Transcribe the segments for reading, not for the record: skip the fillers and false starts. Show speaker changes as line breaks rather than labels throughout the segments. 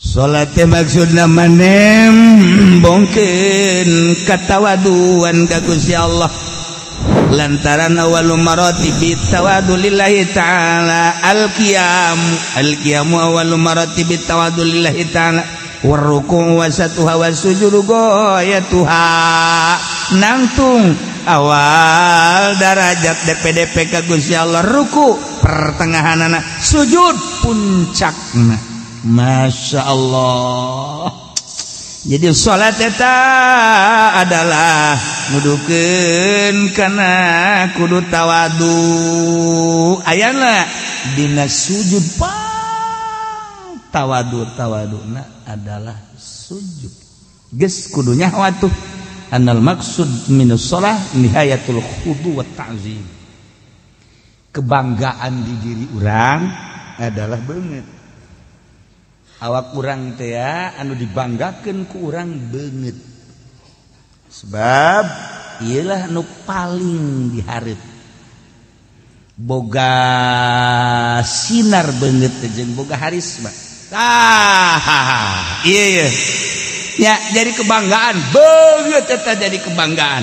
Salat teh maksudna manem bongkeun katawaduan ka Gusti Allah lantaran awwalu maratibi tawadu lillahi ta'ala al-qiyam al-qiyamu awwalu maratibi tawadu lillahi ta'ala warruku' wasatuha wasujudu goyatuha nangtung awal darajat DPDP ka Gusti Allah ruku pertengahanana sujud puncakna. Masya Allah. Jadi salat eta adalah nudukeun kana kudu tawadu ayana dina sujud pang tawadu tawaduna adalah sujud geus kudu nyaho atuh anal maksud minus shalah nihayatul khudu wa ta'zim. Kebanggaan di diri urang adalah beungeut awak urang teh anu dibanggakeun ku urang beungeut sebab ieulah nu paling dihareup boga sinar beungeut jeung boga harisma tah ieu ya jadi kebanggaan beungeut eta jadi kebanggaan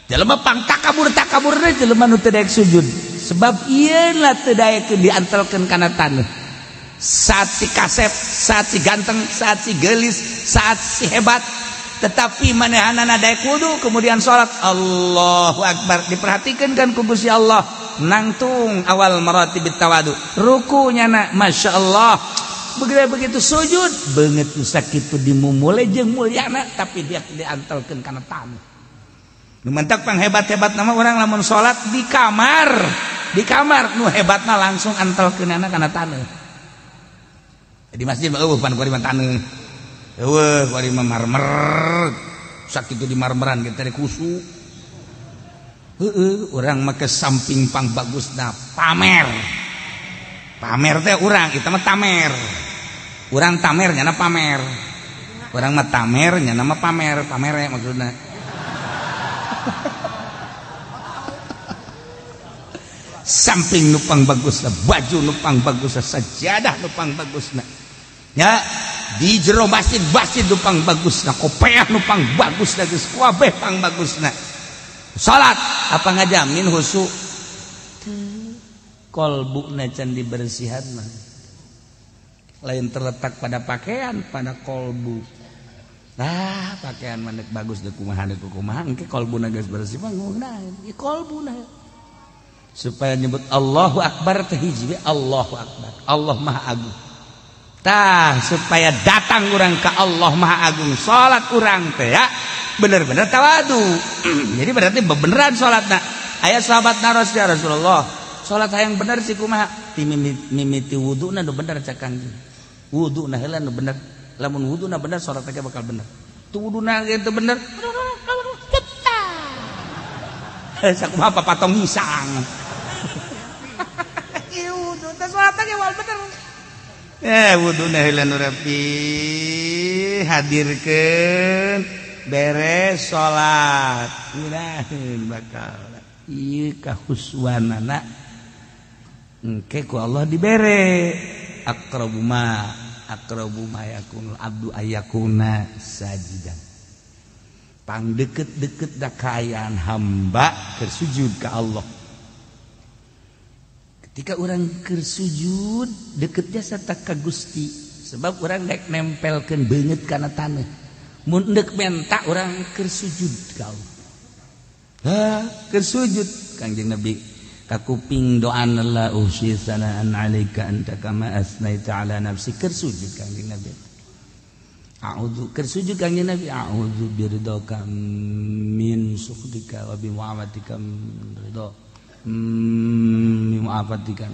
jelema pang takabur-takabur teh jelema nu teu daek sujud sebab ieu lah teu daek diantelkeun kana taneuh. Saat si kasep, saat si ganteng, saat si gelis, saat si hebat, tetapi manehanana daek wudu kemudian salat Allahu Akbar diperhatikan kan ku Gusti Allah nangtung awal maratibit tawadu rukunya na Masya Allah begitu sujud beungeut nu sakitu dimumule jeung mulyana tapi dia diantelkeun kana tamu. Nu mantak panghebat-hebat nama orang lamun salat di kamar nu hebatna langsung antelkeunana kana taneuh. Di masjid mah eueuh pan kuari mah taneuh. Eueuh kuari mah marmer. Sakitu di marmeran ge teh kusu. Heueuh urang mah ke samping pang bagusna pamer. Pamer teh urang eta mah tamer. Urang tamer nyana pamer. Urang mah tamer nyana mah pamer, pamere maksudna. Samping nupang bagusna, baju nupang bagusna, sajadah nupang bagusna. Ya, di jero masjid masjid nupang bagusna, kopeah nupang bagusna, geus kabeh pang bagusna. Salat apa ngajamin khusyuk? Kolbuna can dibersihan mah. Lain terletak pada pakaian, pada kolbu. Nah, pakaian mah bagus deuk kumaha deuk kumaha, engke kolbuna geus bersih mah ngeunaheun. Ieu kolbuna. Supaya nyebut Allahu Akbar teh hiji Allahu Akbar. Allah Maha Agung. Tah supaya datang urang ke Allah Maha Agung salat urang teh ya bener-bener tawadu. Jadi berarti beneran salatna. Aya sahabat naros ya Rasulullah, salat hayang bener sih kumaha? Ti mimiti wuduna nu bener cak Kangjeng. Wuduna heula nu bener. Lamun wuduna bener salat teh bakal bener. Tu wuduna ge teu bener. Sakumaha papatong ngisang. Ieu wudu teh salat ge wal bener. Wuduna heula nu rapi hadirkeun beres salat. Ngeunaheun bakal ieu kahuswanana engke ku Allah dibere aqrabu ma yakunul abdu ayakuna sajidan. Pang deket-deket da kaayaan hamba keur sujud ka Allah. Ketika orang keur sujud deket jasa ka Gusti sebab orang dek nempelkeun beungeut kana taneuh. Mun deuk menta orang keur sujud ka Allah. Ha, keur sujud Kangjeng Nabi ka kuping doan la usi sanaan alaika anta kama asnaita ala nafsi keur sujud Kangjeng Nabi. A'udzu keur sujud Kangjeng Nabi a'udzu biridhaka min sukhtika wa bi mu'afatika min ridha min mu'afatika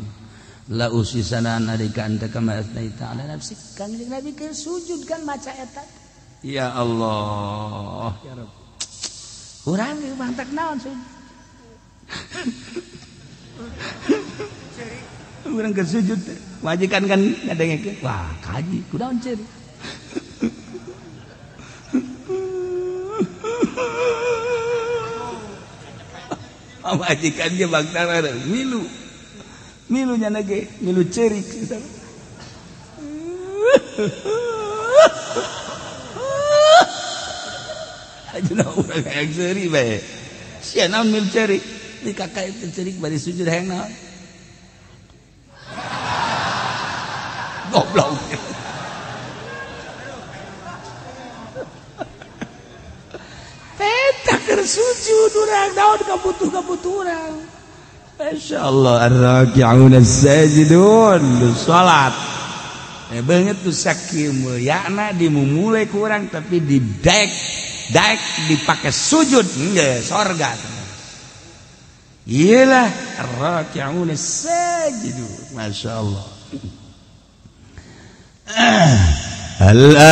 la usi sanaan alaika anta kama asnaita ala nafsi. Kangjeng Nabi keur sujud kan maca eta. Ya Allah ya Rabb. Urang ge mantak naon sujud. Urang keur sujud majikan kan ngadengekeun wah kaji kunaon ceuri. Majikan ge bangsa milu milu nyana ge milu ceurik. Ajeuna urang hayang seuri bae. Sia naon mil ceurik? Di kakak itu ceurik bari sujud hayang naon? Goblok. Peta keur sujud urang naon kabutuh-kabutuh urang. Masyaallah ar-raki'un as-sajidun salat. Banget tuh sakieu mulyana dimumule ku urang tapi didaek daek dipakai sujud enggak sorga. Iyalah ar-raki'un as-sajidun. Masyaallah.
Al-amiruna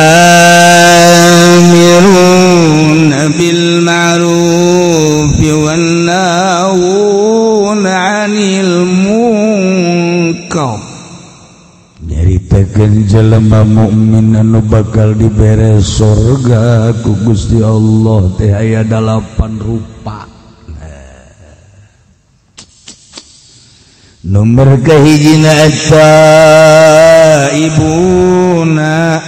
bil ma'ruf wan nahuna 'anil munkar.
Nyaritakeun jelema mukmin anu bakal dibere sorga ku Gusti Allah teh aya 8 rupa.
Nomor kahijina eta ibuna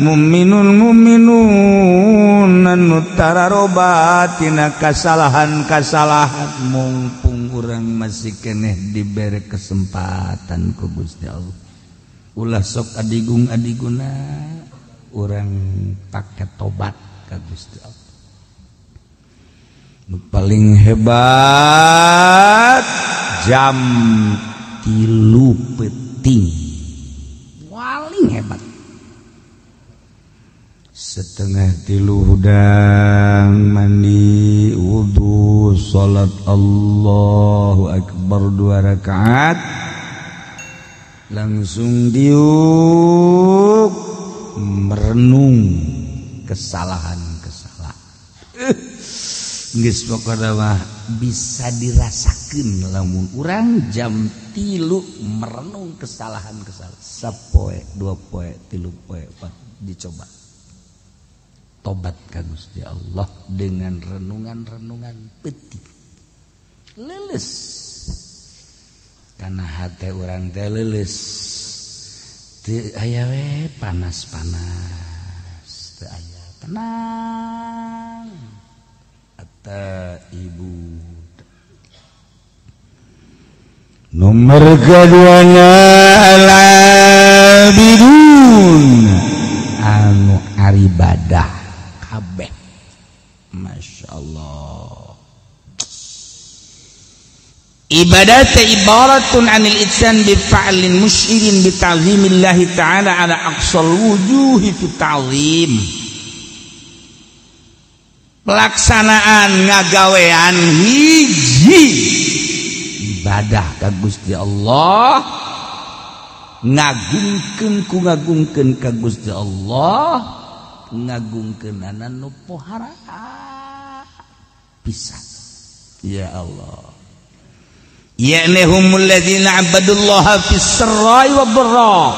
muminun muminun anu tararobat tina kasalahan-kasalahan
mumpung urang masih keneh dibere kesempatan ku Gusti Allah. Ulah sok adigung adiguna urang pake tobat ka Gusti Allah. Nu paling hebat jam 3 peting paling hebat.
2:30 hudang mandi wudu salat Allahu akbar 2 rakaat langsung diuk merenung
kesalahan-kesalahan. Geus pokona mah bisa dirasakeun lamun urang jam 3 merenung kesalahan-kesalahan. Sapoe, 2 poe, 3 poe, 4 dicoba. Tobat ka Gusti Allah dengan renungan-renungan peuting. Leuleus. Kana hate urang teh leuleus. Teu aya we panas-panas, teu aya tenang.
Ibu nomor keduanya al-abidun
anu aribadah kabeh. Masya Allah.
Ibadah ibaratun anil itsan bi fa'lin musyirin bi ta'zimillahi ta'ala ala aqsal wujuhi fi ta'zim.
Pelaksanaan ngagawean hiji ibadah ka Gusti Allah, ngagungkeun ku ngagungkeun ka Gusti Allah, ngagungkeunana nu pohara pisan.
Ya Allah. Ya'nihumul ladzina abadullaha fis sarra'i wad dharra.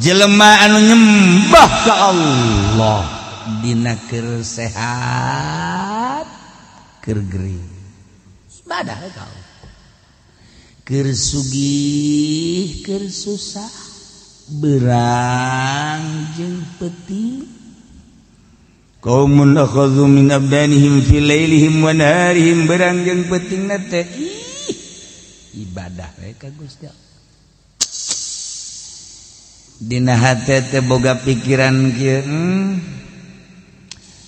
Jelema anu nyembah ka Allah dina keur sehat keur gering ibadah ka Allah, keur sugih keur susah berang jeung peuting. Qaumun akhadhu min abdanihim fi lailihim wa naharihim, berang jeung peutingna teh ibadah we ka Gusti Allah.
Dina hate teh boga pikiran kieu,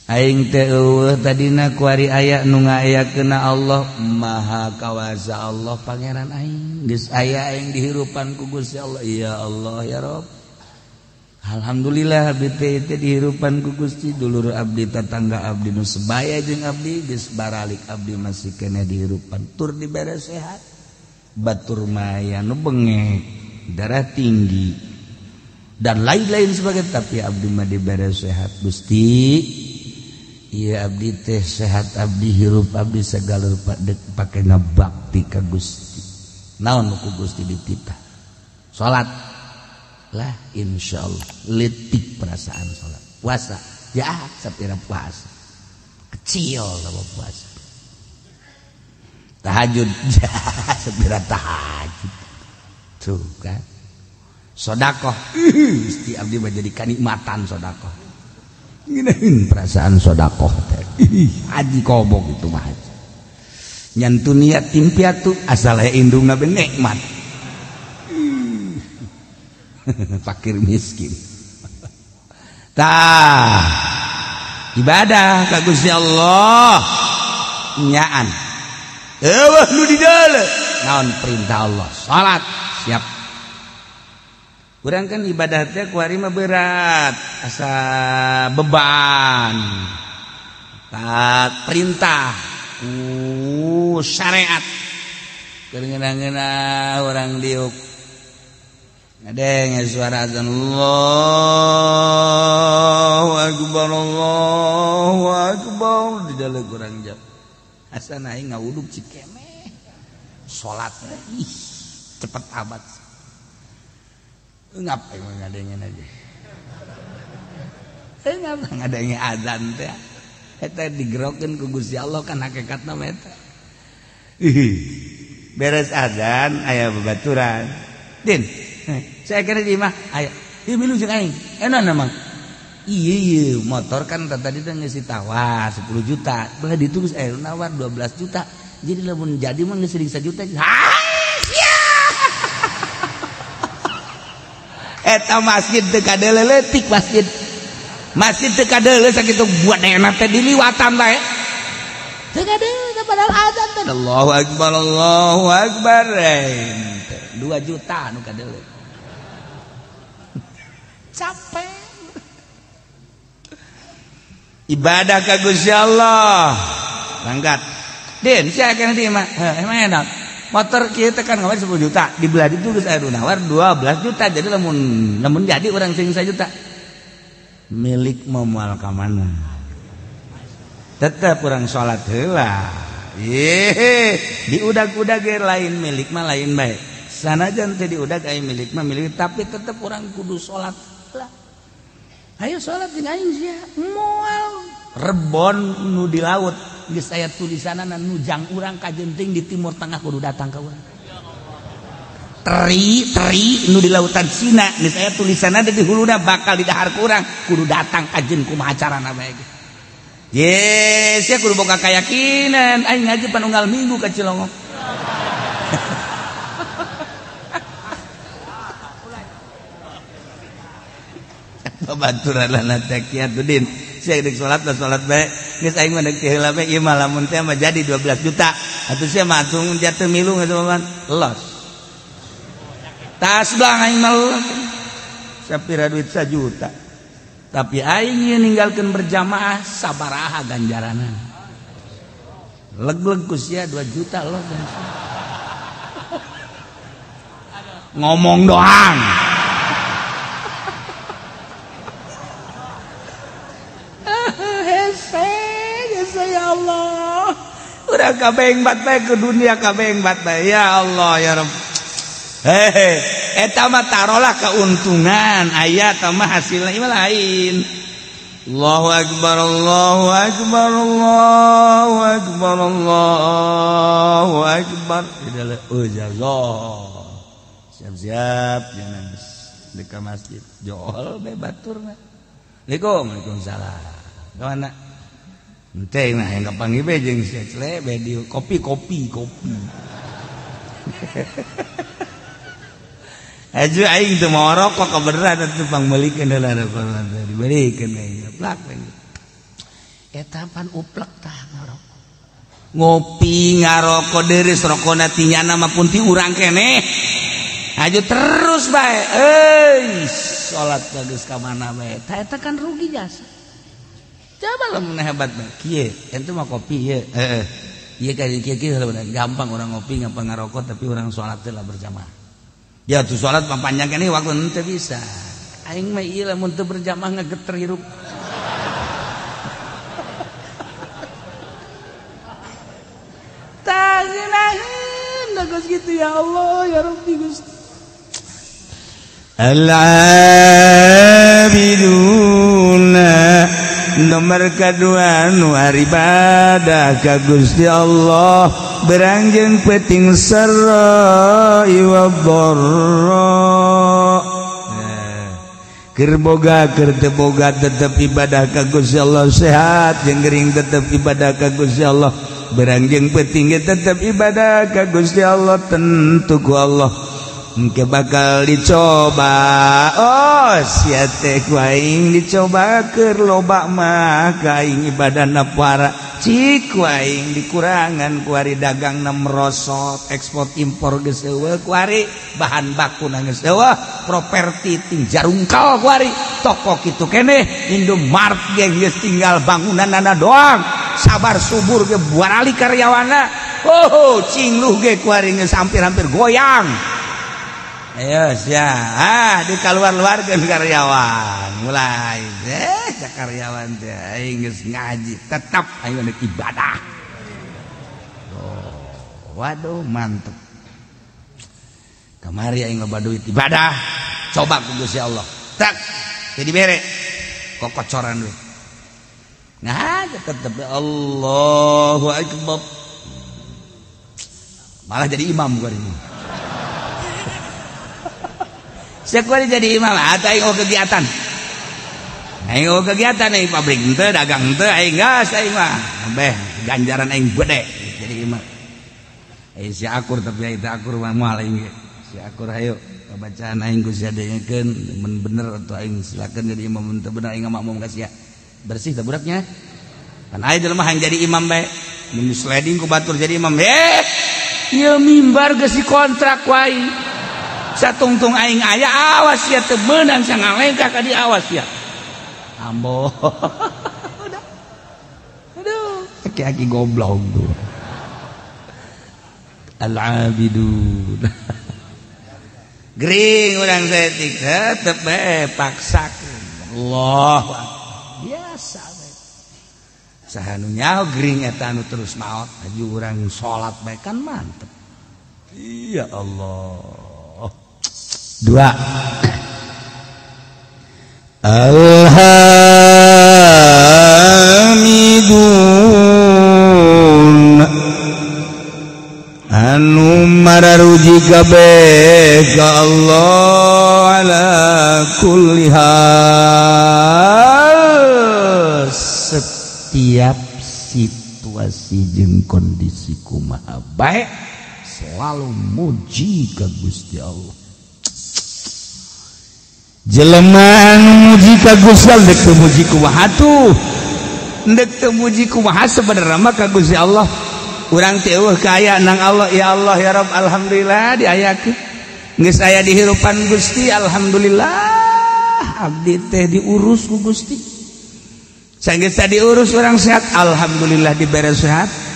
aing teh eueuh tadina kuari aya nu ngayakeunna Allah maha kawasa Allah pangeran aing geus aya aing dihirupan ku Gusti Allah. Ya Allah ya Rabb, alhamdulillah abdi teh teh dihirupan ku Gusti, dulur abdi tatangga abdi nu sebaya jeung abdi geus baralik abdi masih keneh dihirupan tur dibere sehat. Batur maya nu bengek darah tinggi dan lain-lain sebagainya, tapi abdi mah dibere sehat Gusti. Iya abdi teh sehat abdi hirup abdi segala rupa dek pake ngabakti ka Gusti. Naon ku Gusti dititah? Salat lah insyaallah letik perasaan salat. Puasa ya sapira puasa. Kecil sama puasa. Tahajud ya sapira tahajud. Tuh kan. Sodakoh, Gusti abdi mah jadi kanikmatan sodakoh. Ngeunaheun perasaan sodakoh teh. Haji kobok itu mah haji. Nyantu niat tim piatu asal aya indungna be nikmat. Fakir miskin. Tah ibadah ka Gusti Allah nyaan. Eueuh nu di deuleu naon perintah Allah salat siap. Urang kan ibadah teh ku ari mah berat asa beban. Tah perintah ku syariat. Keur ngeunah-ngeunah urang diuk ngadenge suara azan Allahu akbar di dalam kurang jam asa aing ngawuduk cikemeh salat ih cepet amat ngap aing ngadengen aja ngap ngadenge azan teh eta digerokeun ku Gusti Allah kan hakikatna mah eta. Beres azan aya babaturan din saya kira di mah ayo ieu milu jeung aing enak emang iya iya motor kan tadi teh geus ditawar 10 juta belah ditu geus aya nawar 12 juta jadi lamun jadi mah geus 1 juta eta masjid teu kadeuleu leutik masjid masjid teu kadeuleu sakitu buat enak teh diliwatan bae teu kadeuleu padahal azan teh Allahu akbar 2 juta nu kadeuleu capek ibadah ka Gusti Allah berangkat din sia kana di mah emang enak motor kieu teh kan ngawan 10 juta dibelah ditu geus aya nu nawar 12 juta jadi lamun lamun jadi urang sing 1 juta milik moal ka mana tetep urang salat heula ye diudag-udag ge lain milik mah lain bae sanajan teh diudag aya milik mah milik tapi tetep urang kudu salat lah. Ayo salat jeung aing sia moal rebon nu di laut geus aya tulisanana nu jang urang kajenting di Timur Tengah kudu datang ka urang. Teri teri nu di lautan Cina geus aya tulisanana di huluna bakal didahar ku urang kudu datang kajen kumaha carana bae ge. Ye sia kudu boga kayakinan aing ngaji panunggal minggu ka Cilongok. Babaturan lana teh kiatudin sia deuk salat lah salat bae geus aing mah deuk heula bae ieu mah lamun teh mah jadi 12 juta atuh sia mah atuh jatuh milu geus mah los tas belang aing mah sapira duit 1 juta tapi aing ieu ninggalkeun berjamaah sabaraha ganjaranna leg-leg ku sia 2 juta los ngomong doang. Ya Allah udah kabeng bat bae ke dunia kabeng bat bae ya Allah ya Rabb. Hehe eta mah tarolah keuntungan aya tah mah hasilna ieu lain. Allahu akbar Allahu akbar Allahu akbar Allahu akbar. Oh siap-siap jangan dekat masjid jol bae baturna. Assalamualaikum waalaikumsalam. Ka mana? Ente mah yang kapanggih be jeung si Cle be di kopi kopi kopi. Aju aing teu mau rokok kebeneran atuh pangmeulikeun heula dibelikeun aing plak. Eta pan uplek tah ngarokok. Ngopi ngarokok deureuh rokona ti nyana mah pun ti urang keneh. Aju terus bae. Euy, salat bagus ka mana bae. Tah eta kan rugi jasa. Coba lamun hebat mah kieu, ente mah kopi ieu. Heeh. Ieu ka kieu kieu gampang orang ngopi gampang ngarokok tapi orang salat teh lah berjamaah. Ya tuh salat mah panjang keneh waktu henteu bisa. Aing mah ieu lamun teu berjamaah ngageter hirup. Tah ngeunaheun geus kitu ya Allah ya Rabbi Gusti. Al-abiduna nomor kedua nu ibadah ka Gusti Allah berangjeng peting sarra wa dharra. Keur boga keur teu boga tetep ibadah ka Gusti Allah, sehat jeung gering tetep ibadah ka Gusti Allah, berang jeung peuting ge tetep ibadah ka Gusti Allah, tentu ku Allah engke bakal dicoba. Oh sia teh ku aing dicoba keur loba mah ka aing ibadahna para cik ku aing dikurangan kuari dagangna merosot, ekspor impor geus eueuh kuari, bahan bakuna geus eueuh, properti ting jarungkal kuari, toko kitu keneh Indomart ge geus tinggal bangunanana doang, sabar subur ge buarali karyawanna, oh cingluh ge kuari geus hampir-hampir goyang. Ayo sia, ah dikaluar-luarkeun karyawan, mulai deh karyawan teh aing geus ngaji, tetap aing rek ibadah. Oh, waduh mantep. Kamari aing loba duit ibadah, coba ku Gusti Allah. Tak, teu dibere kokocoran duit. Nah, tetep Allahu akbar. Malah jadi imam gua ini. Sekuari jadi imam atau aing kegiatan. Aing kegiatan aing pabrik henteu, dagang henteu, aing gas aing mah. Beh, ganjaran aing gede jadi imam. Si akur tapi aing teu akur mah moal aing ge. Si akur hayu bacaan aing ku sia dengekeun mun bener atuh aing silakeun jadi imam, mun teu bener aing makmum ka sia. Bersih teh budaknya. Kan aya jelema hayang jadi imam bae. Mun sliding ku batur jadi imam. Ieu mimbar geus dikontrak wae. Satungtung aing aya awas ya teu meunang sangalengkah ka di awas ya. Ambo. Udah. Aduh, aki-aki goblok tuh. Al-abidun. Gering urang saeutik tetep bae paksakeun. Allah biasa bae. Saha nu nyaho gering eta anu terus maot aju urang salat bae kan mantep. Ya Allah. Dua.
Alhamidun anu mararuji kabeh ka Allah ala kulli hal,
setiap situasi jeung kondisi kumaha bae selalu muji ka Gusti Allah.
Jelema anu muji ka Gusti Allah dek teu muji kumaha tuh,
dek teu muji kumaha sebenarnya mah ka Gusti Allah. Urang teh eueuh kaya nang Allah, ya Allah ya Rabb alhamdulillah diayakeun. Geus aya di hirupan Gusti alhamdulillah abdi teh diurus ku Gusti. Sageus diurus urang sehat alhamdulillah dibere sehat.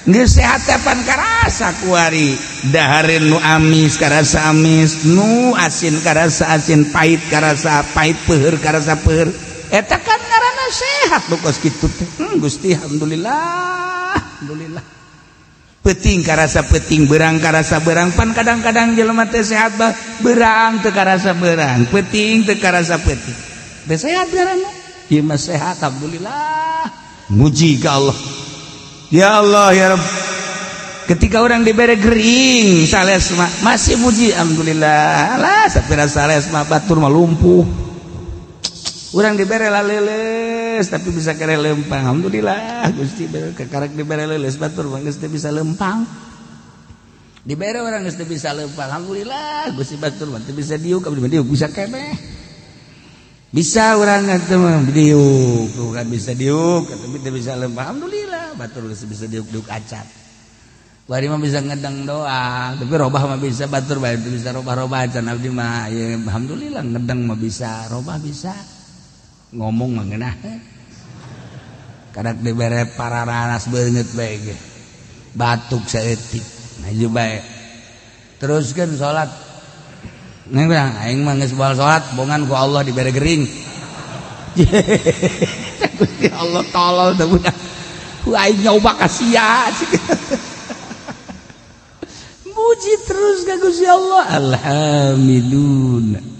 Geus sehat teh pan karasa kuari, dahareun nu amis karasa amis, nu asin karasa asin, pahit karasa pahit, peuheur karasa peuheur. Eta kan ngaranna sehat nu kos kitu teh. Gusti alhamdulillah, alhamdulillah. Peuting karasa peuting, beurang karasa beurang, pan kadang-kadang jelema teh sehat bah beurang teu karasa beurang, peuting teu karasa peuting. Teh sehat ngaranna. Ieu mah sehat alhamdulillah.
Muji ka Allah. Ya Allah ya Rabb.
Ketika orang dibere gering sales mah masih muji alhamdulillah. Alah sapira sales mah batur mah lumpuh. Urang dibere laleles tapi bisa kere lempang. Alhamdulillah Gusti kakarek dibere leuleus batur mah geus teu bisa lempang. Dibere urang geus teu bisa lempang. Alhamdulillah Gusti batur mah teu bisa diuk, abdi mah diuk bisa keneh. Bisa urang teh mah diuk, bukan bisa diuk tapi teu bisa lempang. Alhamdulillah batur geus bisa diuk-diuk acan. Bari mah bisa ngedeng doang, tapi robah mah bisa batur bae teu bisa robah-robah acan abdi mah. Ya alhamdulillah ngedeng mah bisa, robah bisa. Ngomong mah ngeunah. Kadak dibere pararanas beungeut bae ge. Batuk saeutik, maju bae. Teruskeun salat. Neng bilang aing mah geus baal salat, bongan ku Allah dibere gering. Gusti Allah tolol teh budak. Ku aing nyoba ka sia. Muji terus ka Gusti Allah. Alhamdulillah.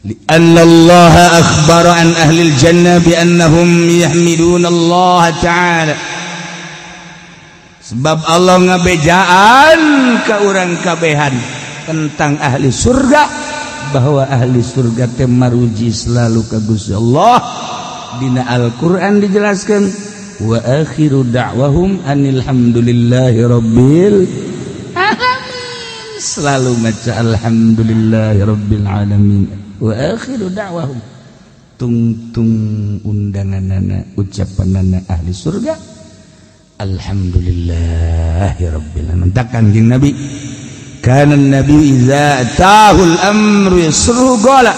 لأن الله أخبر عن أهل الجنة بأنهم يحمدون الله تعالى. Sebab Allah ngabejaan ke urang kabehan tentang ahli surga
Bahwa ahli surga teh maruji selalu ka Gusti Allah. Dina Al-Qur'an dijelaskan wa akhiru da'wahum anil hamdulillahi rabbil alamin. Selalu maca alhamdulillahi rabbil alamin wa akhiru da'wahum. Tungtung undanganana ucapanana ahli surga alhamdulillahi rabbil alamin. Takkan jeung Nabi kana nabi iza atahul amru yasru qala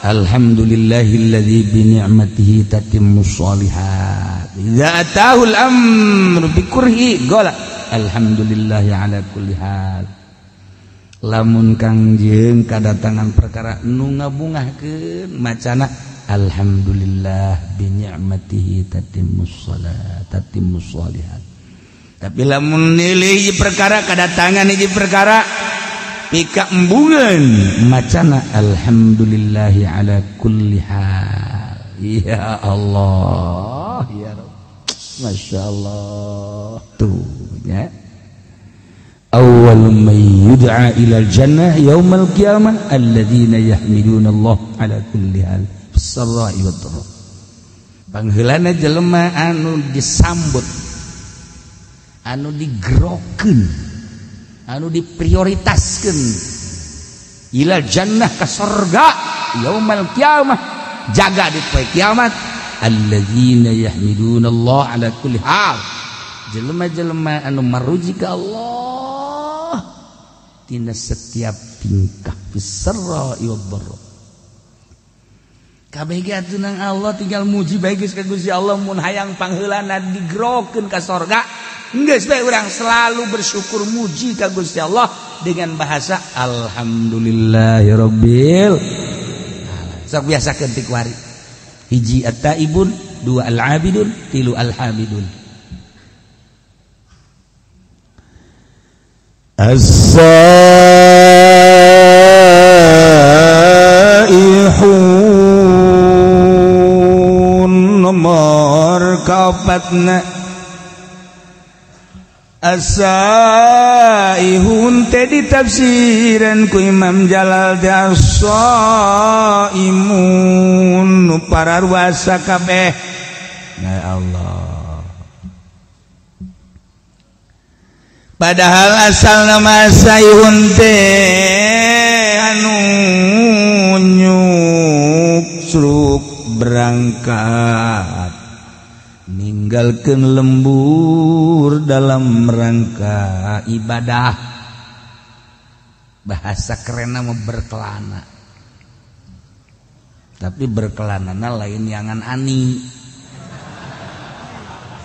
alhamdulillahilladzi bi ni'matihi tatimmus sholihat. Iza atahul amru bi kurhi qala alhamdulillahi ala kulli hal. Lamun kangjeng kadatangan perkara nu ngabungahkeun macana alhamdulillah bi ni'matihi tatimmus shalat tatimmus sholihat. Tapi lamun nilai hiji perkara kadatangan hiji perkara pika embungan macana alhamdulillahi ala kulli hal. Ya Allah ya Rabb, Masya Allah. Tuh ya, awwal man yud'a ila jannah yaumal qiyamah alladzina yahmiduna Allah ala kulli hal fis-sarra'i wad-dharra. Pangheulana jelema anu disambut, anu digerokeun, anu diprioritaskeun ila jannah ka sorga yaumal qiyamah, jaga di poe kiamat alladzina yahmiduna Allah ala kulli hal. Jelema-jelema anu maruji ka Allah tina setiap tingkah fisarra wad-dharra. Kabeh ge atuh nang Allah tinggal muji bae geus ka Gusti Allah. Mun hayang pangheulana digerokeun ka sorga geus bae urang selalu bersyukur muji ka Gusti Allah dengan bahasa alhamdulillahirabbil alamin. Sok biasakeun ti kuari. Hiji at-taibun, dua al-abidun, tilu al-hamidun.
As-saihun nomor kaopatna. As-saihun teh ditafsiran ku Imam Jalal teh as-saimun nu pararuasa kabeh. Ya Allah. Padahal asal nama saihun teh anu nyuksruk berangkat ninggalkeun lembur dalam rangka ibadah. Bahasa kerenna mah berkelana, tapi berkelanana lain yangan ani.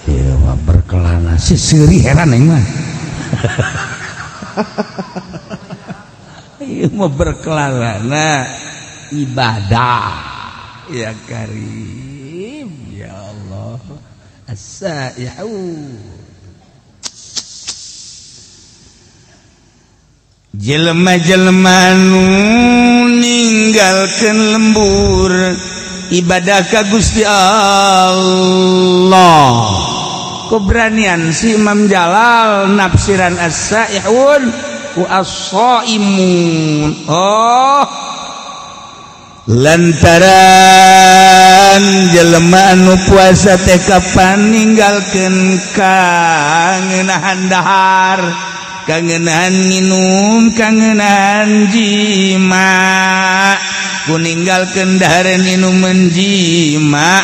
Ieu mah berkelana si seuri heran aing mah. Ieu mah berkelana ibadah. Ya Karim, ya Allah. As-saihun jelema-jelema nu ninggalkeun lembur ibadah ka Gusti Allah. Keberanian si Imam Jalal nafsiran as-saihun wa as-saimun. Oh, lantaran jelema anu puasa teh kapan ninggalkeun kangenahan dahar, kangenahan nginum, kangenahan jima. Ku ninggalkeun dahareun inuman jima,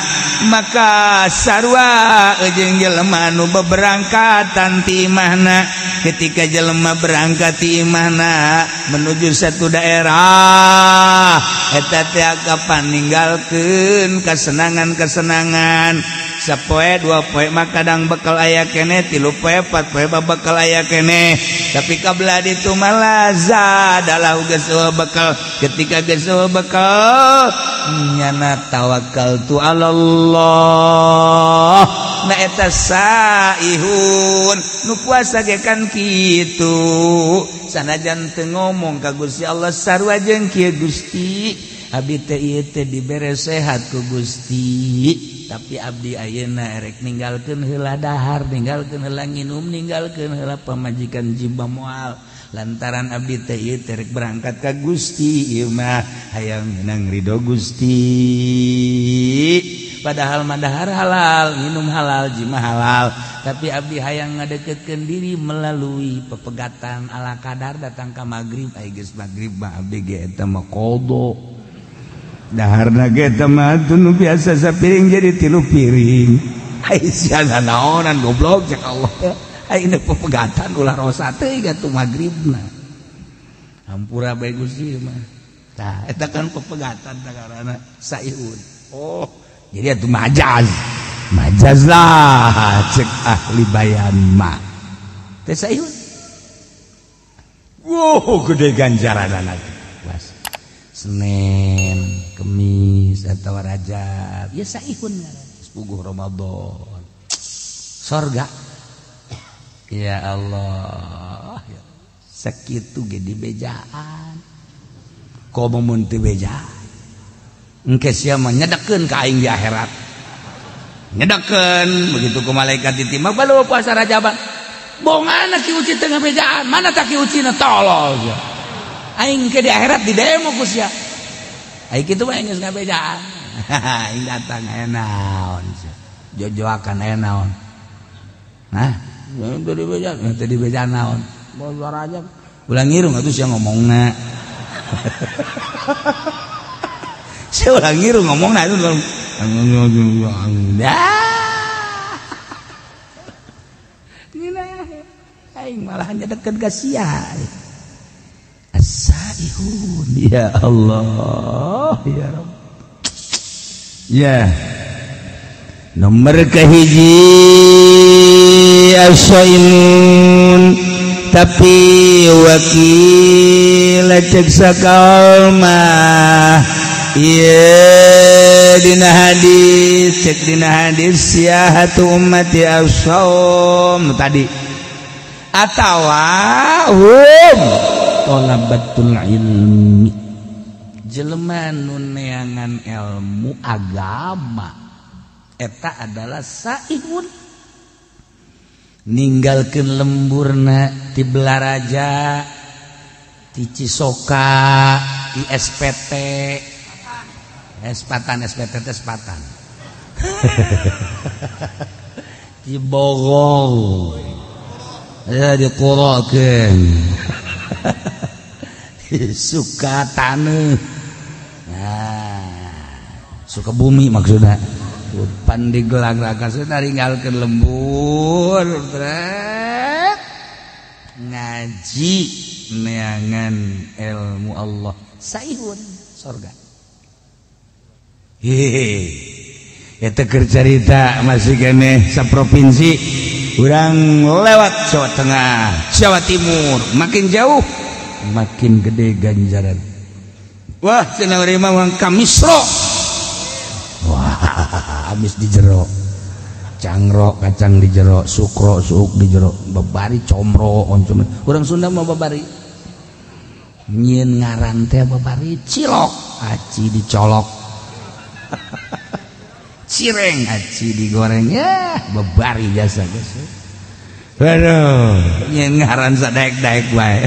maka sarua jeung jelema anu beberangkatan ti imahna. Ketika jelema berangkat ti imahna menuju satu daerah, eta teh kapan ninggalkeun kasenangan-kasenangan. Sapoe dua poe mah kadang bekal aya keneh, tilu poe empat poe mah bekal aya keneh. Tapi kabla ditu mah lazadalah geus bekal. Ketika geus bekal nyana tawakal tu Allah. Na eta saihun nu puasa ge kan kitu, sanajan teu ngomong ka Gusti Allah sarua jeung kieu Gusti, abdi teh ieu teh dibere sehat ku Gusti, tapi abdi ayeuna erek ninggalkeun heula dahar, ninggalkeun heula nginum, ninggalkeun heula pamajikan jibah moal.
Lantaran abdi teh ieu teh rek berangkat ka Gusti ieu mah hayang menang ridho Gusti. Padahal madahar halal, minum halal, jima halal, tapi abdi hayang ngadeketkeun diri melalui pepegatan ala kadar datang ka magrib, ai geus magrib mah abdi ge eta mah qada. Daharna ge eta mah nu biasa sapiring jadi 3 piring. Ai sia naonan goblok cek Allah teh. Ai ini pepegatan ulah rosa teh gatuh magribna. Hampura bae Gusti mah. Tah eta kan pepegatan tah karana saihun. Oh, jadi itu majaz. Majaz lah cek ahli bayan mah. Teh saihun. Wow, gede ganjaranana. Was. Senin, Kemis atau Rajab, ya saihun puguh Ramadan. Sorga. Ya Allah, ya. Sakitu ge dibejaan. Komo mun teu bejaan. Engke sia mah nyedekeun ka aing di akhirat. Nyedekeun begitu ku malaikat ditimbang balu puasa Rajaban. Bongana ki uci teu ngabejaan, mana tak ki ucina tolol sia. Aing ke di akhirat di demo ku sia. Aing kitu mah geus ngabejaan. Aing datang aya naon sia. Jojoakan aya naon. Nah, teu dibejaan, teu dibejaan naon. Puasa Rajab. Ulah ngirung atuh sia ngomongna. Saya ulah ngiru ngomong nah itu aing malah deket ka sia. As-saihun ya Allah ya Rabb. Ya. Nomor kahiji as-saimun tapi wakil cek sakalmah. Iya dina hadis cek dina hadis siyahatu ummati as-shaum tadi atawa hum talabatul ilmi jelema nu neangan ilmu agama eta adalah saihun ninggalkeun lemburna ti Belaraja ti Cisoka ti SPT Espatan, SPT Espatan. Di Bogor. Ya dikurokeun. Suka taneuh. Nah, suka bumi maksudna. Pan digelang rakasna ninggalkeun lembur trek. Ngaji neangan ilmu Allah. Saihun sorga. Hehehe, eta keur carita masih keneh saprovinsi urang lewat Jawa Tengah, Jawa Timur, makin jauh makin gede ganjaran. Wah, cenah urang mah ka Misro. Wah, habis di jero. Cangro kacang di jero, sukro suuk di jero, babari comro oncom. Urang Sunda mah babari. Nyieun ngaran teh babari cilok, aci dicolok. Cireng aci digoreng ya bebari jasa guys. Aduh, nyen ngaran sadaek-daek bae.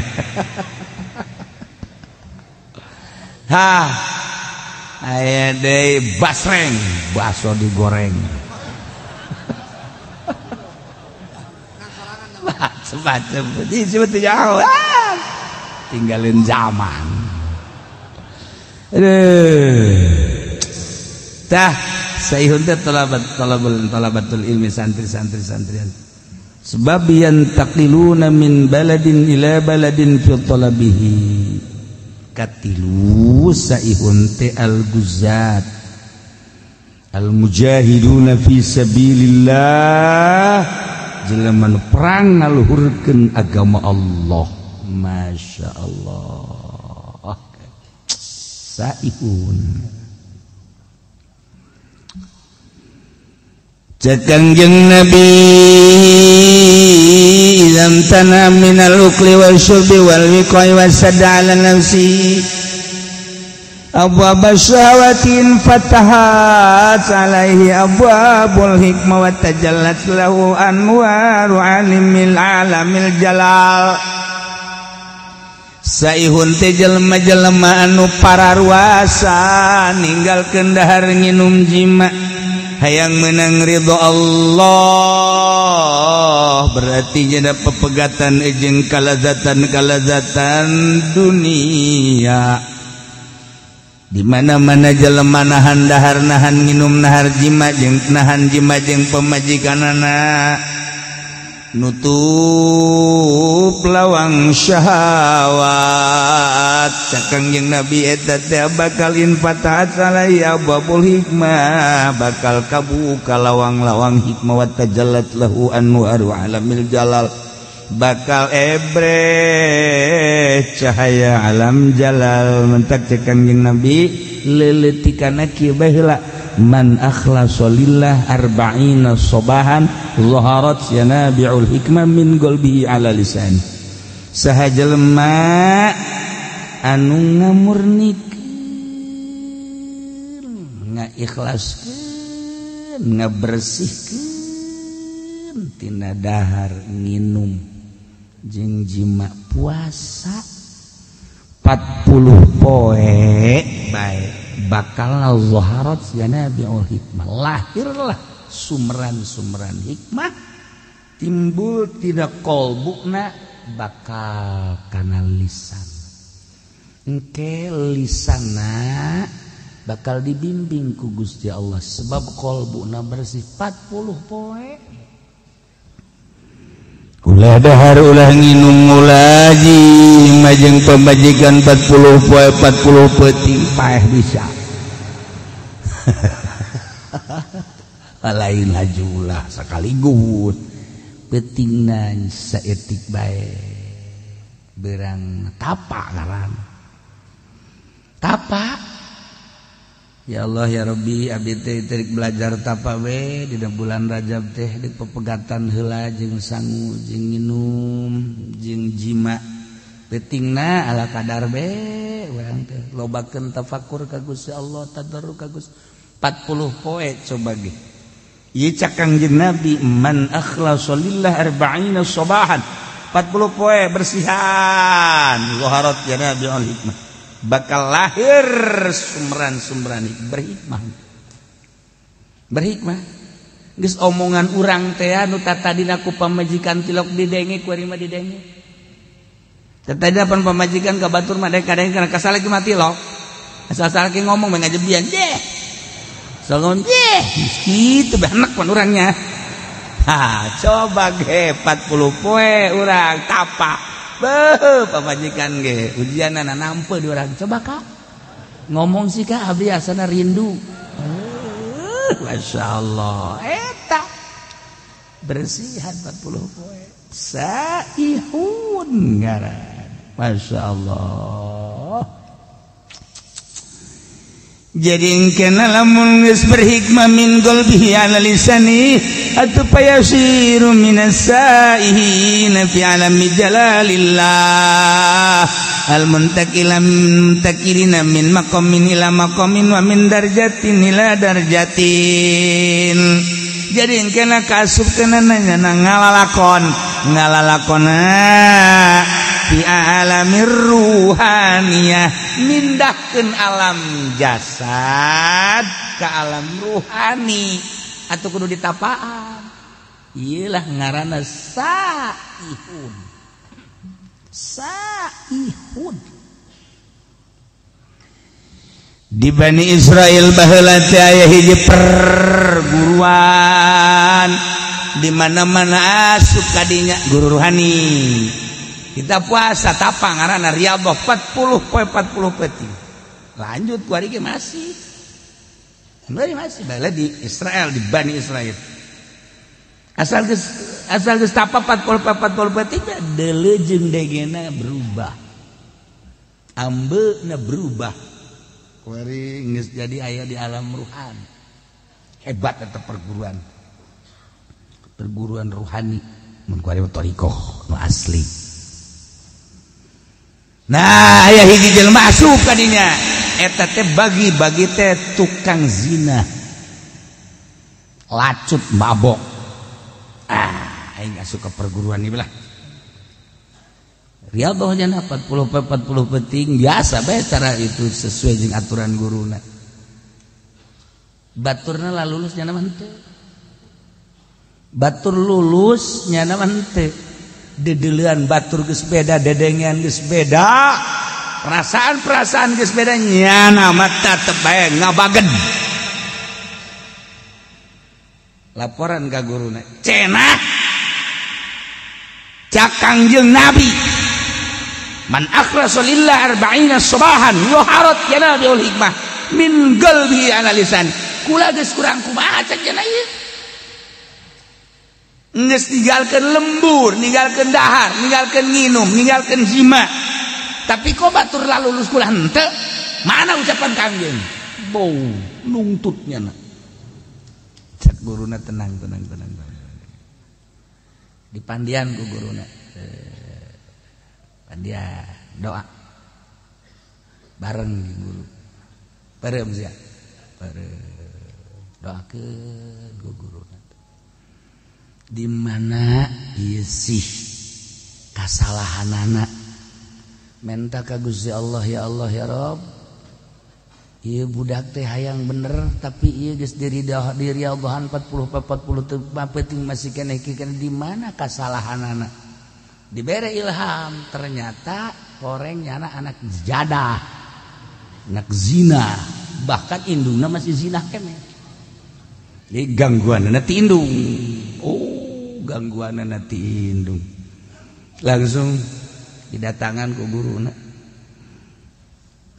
Hah. Aya deui basreng, baso digoreng. Macem-macem disebut jauh. Tinggalin zaman. Aduh. Tah saihun teh talabatul ilmi santri-santri santrian. Sebab yantaqiluna min baladin ila baladin fi talabihi. Katilu saihun teh al-guzat al-mujahiduna fi sabilillah jelema nu perang ngaluhurkeun agama Allah. Masya Allah. Saihun. Kangjeng Nabi idam tana minal ukli wal syurbi wal wiqai wasadda ala nafsi abwab syahawatin fatahat alaihi abwabul hikmah wa tajallat lahu anwaru alimil alamil jalal. Saihun teh jelema-jelema anu pararuasa ninggalkeun dahar nginum jima hayang menang ridho Allah, berarti jada pepegatan jeung kalazatan-kalazatan dunia. Di mana-mana jelema nahan dahar nahan nginum nahar jima jeung nahan jima jeung pamajikanana, nutup lawang syahwat. Cakang jeung Nabi eta teh bakal infatahat alaihi babul hikmah, bakal kabuka lawang-lawang hikmah, wa tajallat lahu anwaru alamil jalal, bakal ebreh cahaya alam jalal. Mentak cekang jeung Nabi leuleutikanna kieu bae heula, man akhlasa lillah arba'ina sobahan zaharat yanabi'ul hikmah min qalbihi ala lisan. Saha jelema anu ngamurnikeun, ngaikhlaskeun, ngabersihkeun tina dahar nginum jeung jima puasa 40 poe bae bakal zaharat yanabi'ul hikmah, lahirlah sumberan-sumberan hikmah, timbul tidak kolbukna bakal kana lisan. Engke lisana bakal dibimbing ku Gusti Allah sebab kolbukna bersih 40 poe. Ulah dahar ulah nginum ulah jima jeung pamajikan 40 poe 40 peuting paeh bisa. Lain hajulah sekaligus peutingna saeutik bae berang tapa ngaran tapa. Ya Allah ya Rabbi, abdi teh teu belajar tapa we dina bulan Rajab teh di pepegatan heula jeung sangu jeung nginum jeung jima peutingna ala kadar be urang teh lobakeun tafakur ka Gusti Allah, tadarru ka Gusti 40 poe coba ge. Ieu cak Kangjeng Nabi man akhlasa lillah arba'ina sabahan, 40 poe bersihan zaharat ya Nabi al hikmah, bakal lahir sumberan-sumberan berhikmah. Berhikmah geus omongan urang teh anu tatadina ku pamajikan tilok didenge ku ari mah didenge. Tatadina pan pamajikan ka batur mah kadang kana kasal lagi mah tilok. Asal-asal lagi ngomong mah ngajebian deh. Salon deh kitu bae pan urangnya. Ha, coba ge 40 poe urang tapa. Beuh, pamajikan ge ujianana nampe di urang. Coba kak ngomong sih kak abdi asana rindu. Masya Allah eta bersihan 40 poe saihun ngaran. Masya Allah. Jadi engkena lamun geus berhikmah min qalbihi ala lisani atuh payasiru minas saihina fi alami jalalillah al muntakila muntakirina min maqamin ila maqamin wa min darjatin ila darjatin. Jadi engkena kasup kena nanya ngalalakon ngalalakona fi alamir ruhaniyah, mindahkeun alam jasad ke alam ruhani atau kudu ditapaan. Iyalah ngaranna saihun. Saihun di Bani Israel baheula teh aya hiji perguruan di mana-mana asup kadinya guru ruhani. Kita puasa tapa ngaranna riyadhah 40 poe 40 peuting. Lanjut ku ari ge masih. Masih baheula di Israel di Bani Israel. Asal geus tapa 40 poe 40 peuting deuleu jeung degena berubah. Ambeuna berubah. Ku ari geus jadi aya di alam ruhani. Hebat eta perguruan. Perguruan ruhani mun ku ari thariqah nu asli. Nah, aya hiji jelema asup ka dinya. Eta teh bagi-bagi teh tukang zina. Lacut mabok. Ah, aing asup ka perguruan ieu lah. Riyadhah nya 40 poe 40 peuting biasa bae cara itu sesuai jeung aturan guruna. Baturna lah lulus nyana mah henteu. Batur lulus nyana mah henteu. Dedeulean batur geus beda, dedengean geus beda. Perasaan-perasaan geus beda nyana mah tetep bae ngabagen. Laporan ka guruna, cenah cak Kangjeng Nabi man akhlasa lillah arba'ina sabahan yuharat yanabiul hikmah min qalbi analisan. Kula geus kurang kumaha cek cenah ieu. Geus ninggalkeun lembur, ninggalkeun dahar, ninggalkeun nginum, ninggalkeun jima. Tapi kok batur lalulus kula henteu? Mana ucapan Kangjeng? Bau nungtutnya na. Cek guruna tenang tenang tenang. Dipandian ku guruna. Pandian doa bareng guru. Parem sia. Parem doakeun ku guruna. Di mana ieu sih kasalahanana? Menta ka Gusti Allah, ya Allah ya Rabb. Ieu budak teh hayang bener tapi ieu geus diridhoan 40 40 peuting masih keneh di mana kasalahanana? Dibere ilham, ternyata horeng nyana anak jadah, anak zina, bahkan indungna masih zina keneh. Jadi gangguanna ti indung. Oh, gangguanna ti indung. Langsung didatangan ku guruna.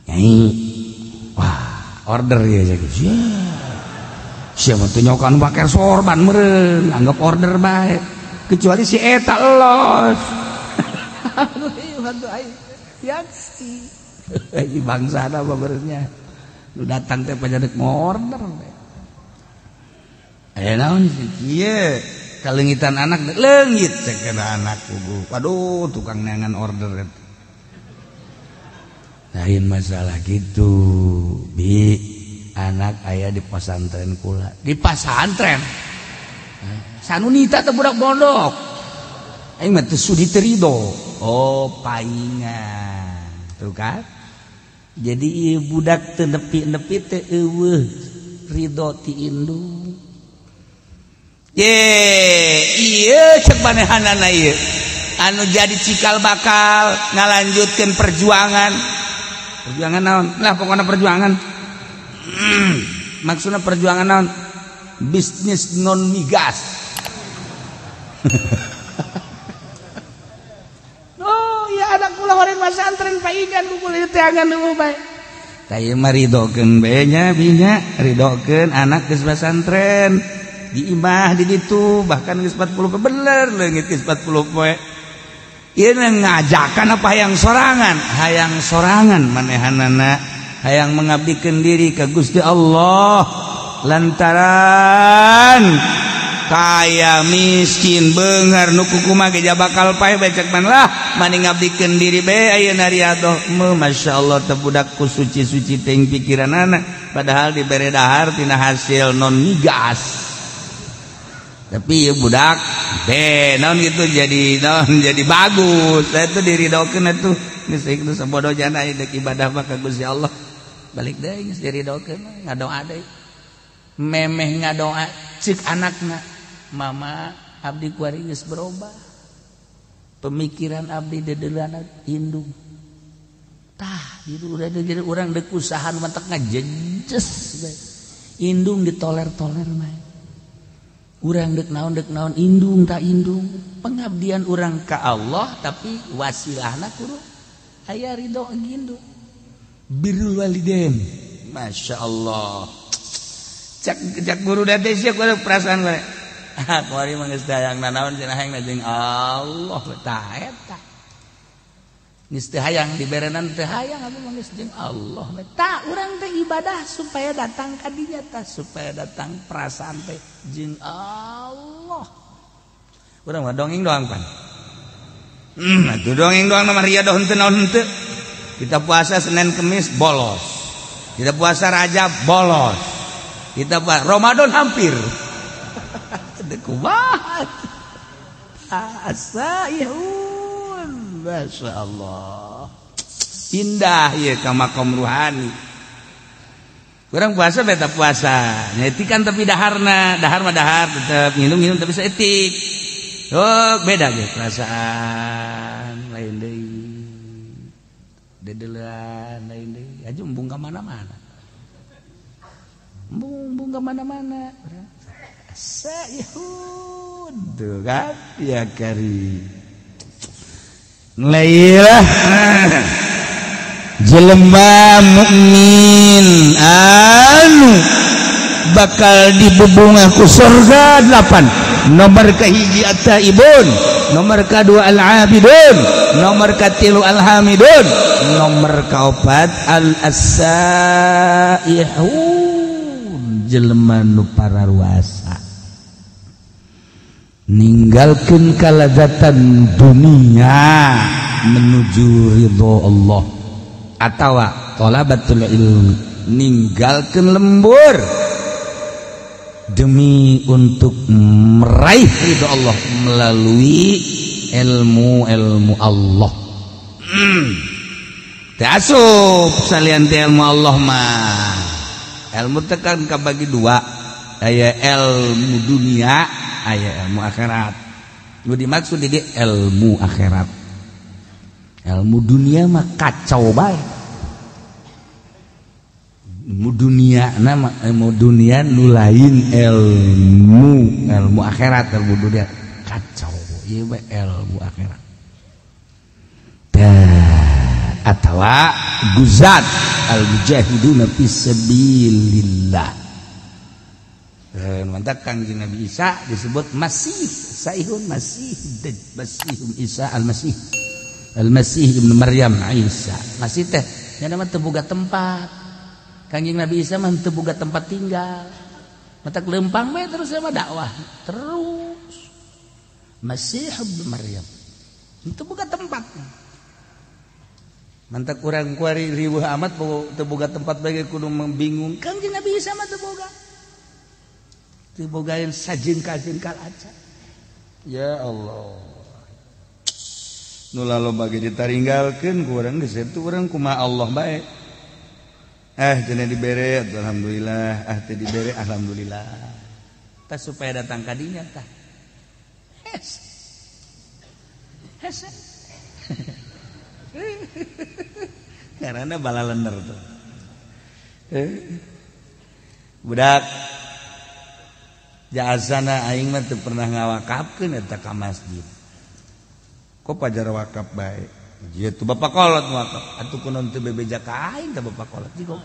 Nyai, wah, order ya jadi. Siapa tuh nyokan pakai sorban meureun, anggap order bae. Kecuali si eta los. Aduh aing. Yaksi. Bangsana babernya. Nu datang teh pajadeuk order. Aya naon sih kieu kaleungitan anak leungit cek anak kubu. Waduh, tukang neangan order eta. Lain masalah gitu. Bi, anak aya di pesantren kula. Di pesantren. Sanunita teh budak pondok. Aing mah teu sudi teu rido. Oh, paingan. Tuh kan? Jadi ieu budak teu nepi-nepi teu eueuh rido ti indung. Ye, ieu cek manehanana ieu. Anu jadi cikal bakal ngalanjutkeun perjuangan. Perjuangan naon? Lah pokona perjuangan. Maksudna perjuangan naon? Bisnis non migas. Oh, ya anak kula horeng masantren paingan ku kula teh angan nu bae. Tah ieu mah ridokeun bae nya binya, ridokeun anak geus pasantren. Di imah di ditu bahkan geus 40 poe bener leungit geus 40 poe. Ieu ngajakan apa hayang sorangan? Hayang sorangan manehanana, hayang mengabdikeun diri ka Gusti Allah. Lantaran kaya miskin beunghar nu kukumaha ge bakal paeh bae cek man lah mani ngabdikeun diri bae ayeuna riadoh. Masyaallah teh budak ku suci-suci teuing pikiranana padahal dibere dahar tina hasil non migas. Tapi ya budak be naon gitu jadi naon jadi bagus. Saya tuh diridokeun atuh geus geus sabodo jana deuk ibadah mah ka Gusti Allah. Balik deui geus diridokeun ngadoa deui. Memeh ngadoa cek anakna, mama abdi kuari geus berubah. Pemikiran abdi dedeulana indung. Tah, itu udah jadi urang deuk usaha nu matak ngajejes bae. Indung ditoler-toler mah. Urang dek naon indung tak indung pengabdian urang ka Allah tapi wasilahna kudu aya ridho indung birrul walidain. Masya Allah cak cak guru date sia kudu perasaan gue ah kuari mah geus hayang nanaon cenah hayang jeung Allah tah eta geus teu hayang diberenan teu hayang abdi mah geus jeung Allah tah urang teh ibadah supaya datang ka dinya tah supaya datang perasaan teh jeung Allah. Urang mah dongeng doang pan. Atuh dongeng doang mah riadoh henteu naon henteu. Kita puasa Senin Kemis bolos. Kita puasa Rajab bolos. Kita puasa Ramadan hampir. Teu kumaha. Asa ihun. Masya Allah. Indah ya ka makom ruhani. Kurang puasa beta puasa. Nyetikan tapi daharna, dahar mah dahar tetep nginum-nginum tapi saeutik. Oh, beda ge perasaan lain deui. Dedelan lain deui. Aju embung ka mana-mana. Embung ka mana-mana. Saihun tuh kan ya kari. Lailah jelema mukmin anu bakal dibubungah ku surga 8. Nomor kahiji at-taibun, nomor kadua al-abidun, nomor katilu al-hamidun, nomor kaopat al-asaihun, jelema nu pararuasa ninggalkeun kalazatan dunia menuju ridho Allah atawa talabatul ilmi, ninggalkeun lembur demi untuk meraih ridho Allah melalui ilmu-ilmu Allah. Teu asup salian teh ilmu Allah mah. Ilmu teh kan kabagi dua, aya ilmu dunia, aya ilmu akhirat. Nu dimaksud di ilmu akhirat. Ilmu dunia mah kacau bae. Ilmu dunia nama ilmu dunia nu lain ilmu ilmu akhirat, ilmu dunia kacau ieu mah ilmu akhirat. Tah atawa guzat al mujahiduna fi sabilillah. Mantap Kangjeng Nabi Isa disebut Masih, Saihun Masih, Masih Isa Al-Masih. Al-Masih Ibnu Maryam Isa. Masih teh nya mah teu boga tempat. Kangjeng Nabi Isa mah teu boga tempat tinggal. Matak lempang bae terus sama dakwah terus. Masih Ibnu Maryam teu boga tempat. Mantak urang kuari riweuh amat teu boga tempat bae kudu bingung. Kangjeng Nabi Isa mah teu boga. Teu bogaeun sajengkal-jengkal acan. Ya Allah. Nu laloba ge ditaringgalkeun ku urang geus eta urang kumaha Allah bae. Cenah dibere alhamdulillah, teu dibere alhamdulillah. Tah supaya datang ka dinya tah. Hes. Hes. Karena balalener tuh. Budak jasana aing mah teu pernah ngawakafkeun eta ka masjid. Kok pajar wakaf bae? Ieu tuh bapak kolot wakaf. Atuh kunaon teu bebeja ka aing tah bapak kolot jigo.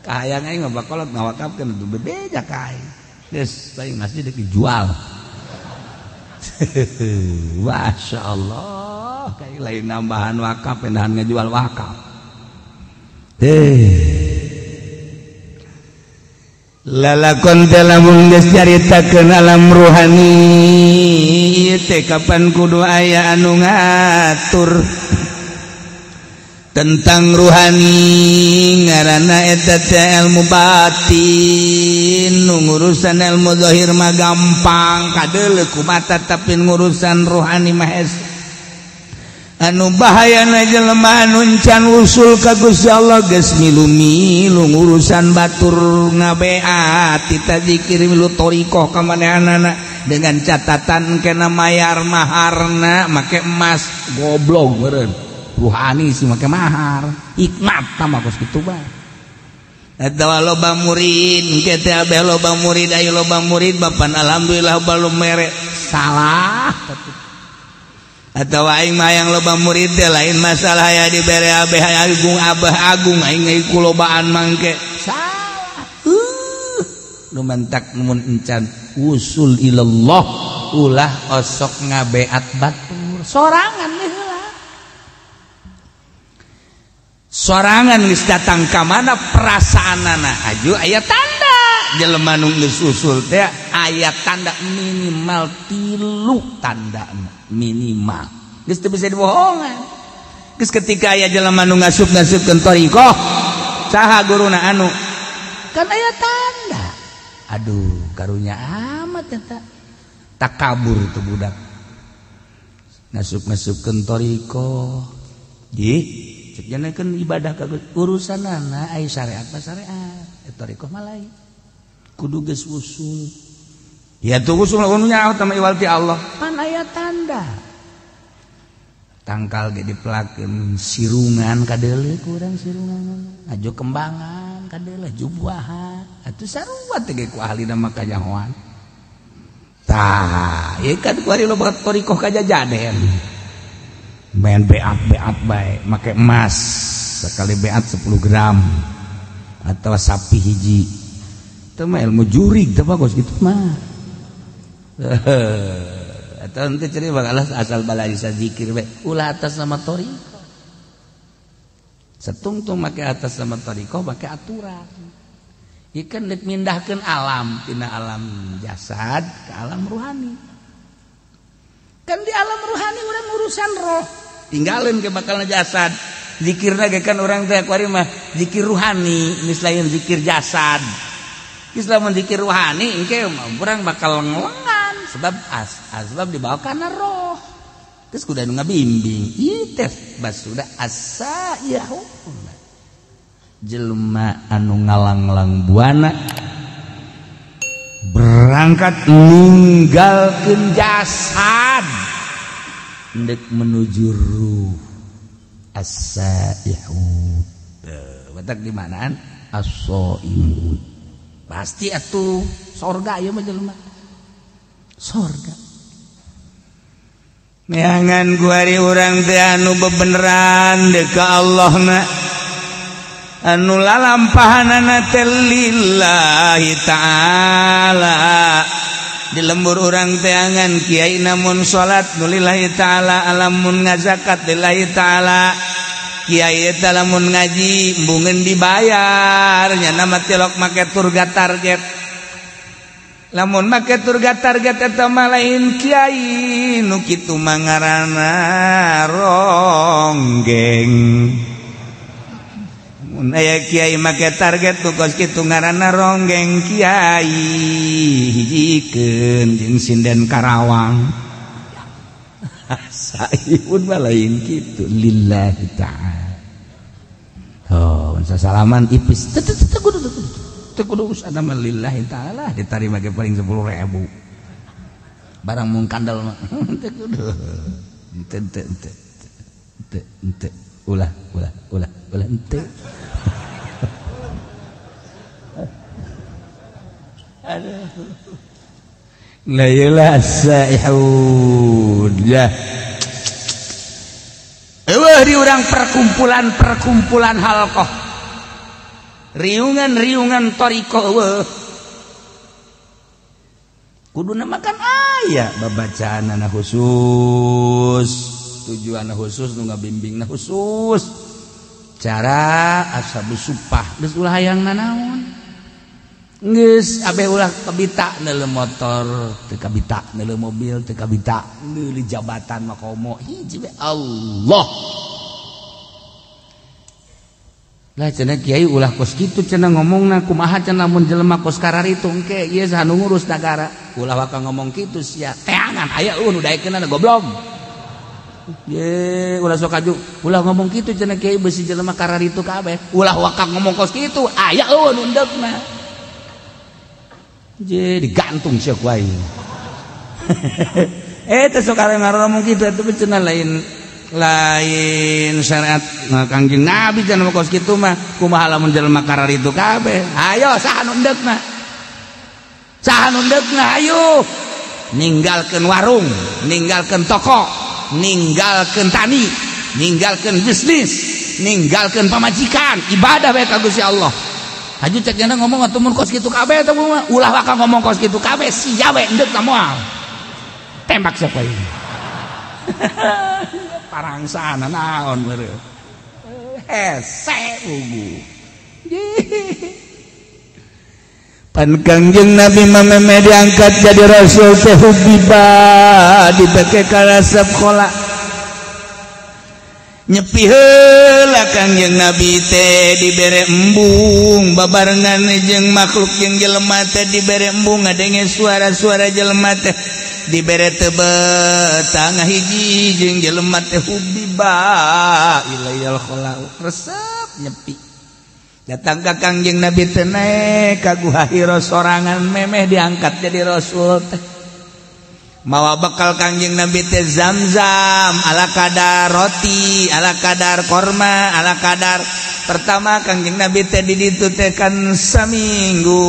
Kahayang aing mah bapak kolot ngawakafkeun atuh bebeja ka aing. Geus paling masjid dijual. Masya Allah, kayak lain nambahan wakaf, pindahan ngejual wakaf. Lalakon teh lamun geus caritakeun alam ruhani ieu teh kapan kudu aya anu ngatur tentang ruhani, ngaranna eta teh ilmu batin. Nu ngurusan ilmu zahir mah gampang kadeuleu ku mata, tapi ngurusan ruhani mah hese. Anu bahayana jelema anu encan usul ka Gusti Allah geus milu-milu ngurusan batur ngabeat tita zikir milu thariqah ka manehanana dengan catatan kena mayar maharna make emas. Goblok meureun ruhani sih make mahar hikmat tah kos kitu bae. Eta loba murid engke teh abeh loba murid ayo loba murid bapan alhamdulillah balum mere salah. Atau aing mah yang loba murid teh lain masalah ya dibere abeh agung abah agung aing kulobaan mangke salah. Nu mantak mun encan usul ilallah ulah osok ngabeat batur sorangan heula. Sorangan geus datang ka mana perasaanana aju aya tanda jelema nu geus usul teh aya tanda minimal 3 tanda minimal geus teu bisa dibohongan. Geus ketika aya jelema nu ngasup-ngasupkeun thariqah saha guruna anu kan aya tanda. Aduh karunya amat eta takabur itu budak. Ngasup-ngasupkeun thariqah. Di cek janakeun ibadah ka urusanana ai syariat mah syariat, thariqah mah lain. Kudu geus usul. Ya tuh usul nu nyaho teh iwal ti Allah. Pan aya tanda. Tangkal ge dipelakeun sirungan kadeuleu ku urang sirungan. Ajo kembangan kadeuleu jubuahan. Atuh sarua teh ge ku ahlina mah kanyahoan. Tah, ieu kan kuari loba thariqah kajajaden. Main beat-beat bae, make emas sekali beat 10 gram atau sapi hiji. Itu mah ilmu jurig teh bagus gitu mah. Atau ente ceri bakal asal balai zikir bae, ulah atas nama thariqah. Setungtung make atas nama thariqah make aturan. Ieu kan deuk mindahkeun alam tina alam jasad ke alam ruhani. Kan di alam ruhani urang urusan roh, tinggalin ke bakalna jasad. Zikirna ge kan urang teh kuari mah zikir ruhani, geus lain zikir jasad. Geus lamun zikir ruhani engke urang bakal ngelengan sebab asbab dibawa kana roh. Geus kudu anu ngabimbing. Ieu teh basuda asa-yahu. Jelema anu ngalanglang buana berangkat ninggalkeun jasad ndek menuju ruh as-saihun. Batak di manaan as-saimun. Pasti atuh sorga ieu mah jelema. Sorga.
Neangan kuari urang teh anu bebeneran deuk ka Allahna. Anu lalampahanana teh lillahi ta'ala. Di lembur urang teangan kiai namun salat nu lillahi ta'ala, alamun ngazakat lillahi ta'ala. Kiai eta lamun ngaji embungeun dibayar nya mah tilok make turga target. Lamun make turga target eta mah lain kiai nu kitu mah ngaranna ronggeng. Mun aya kiai make target nu kos kitu ngaranna ronggeng kiai hijikeun jeung sinden Karawang. Saipun mah lain kitu lillahi ta'ala. Oh, sasalaman tipis. Teu kudu teu kudu urusan mah lillahi ta'ala ditarima ge paling 10.000. Barang mung kandel mah teu kudu. Teu teu teu teu teu ulah ulah ulah ulah henteu. Aduh. La ilaha saihun. Ya.
Eueuh di urang perkumpulan-perkumpulan halqah. Riungan-riungan thariqah eueuh. Kuduna makan aya babacaanana khusus, tujuanna khusus nu ngabimbingna khusus. Cara ashabus supah geus ulah hayang nanaon. Geus abeh ulah kabita neuleuh motor, teu kabita neuleuh mobil, teu kabita neuleuh jabatan mah komo hiji we Allah. Lah cenah kiai ulah kos kitu cenah ngomongna kumaha cenah mun jelema kos kararitu engke ieu saha nu ngurus nagara. Ulah waka ngomong kitu sia teangan aya eueuh nu daekeunana goblok. Ye ulah sok aju ulah ngomong kitu cenah kiai beusi jelema kararitu kabeh. Ulah waka ngomong kos kitu aya eueuh nu endeukna. Je digantung sia ku aing. Teh sok ngomong kitu eta cenah lain lain syariat Kangjeng Nabi cenah kos kitu mah kumaha lamun jelema kararitu kabeh. Ayo saha nu endeukna? Saha nu endeukna ayo. Ninggalkeun warung, ninggalkeun toko, ninggalkeun tani, ninggalkeun bisnis, ninggalkeun pamajikan, ibadah bae ka Gusti Allah. Haju cek jana ngomong atuh mun kos kitu kabeh teh ulah waka ngomong kos kitu kabeh sia we endeuk ka moal. Tembak siapa ini. Parangsana naon meureun. Hese ugu.
Pan Kangjeng Nabi mah diangkat jadi rasul teh hubiba dibeke ka resep khola.
Nyepi heula Kangjeng Nabi teh dibere embung babarengan jeung makhluk jeung jelema teh dibere embung ngadenge suara-suara jelema teh dibere tebet tangah hiji jeung jelema teh hubiba ilayal khala resep nyepi datang ka Kangjeng Nabi teh naek ka Guha Hira sorangan memeh diangkat jadi rasul teh mawa bekal Kangjeng Nabi teh zam-zam ala kadar roti ala kadar korma ala kadar pertama Kangjeng Nabi teh di ditu teh kan saminggu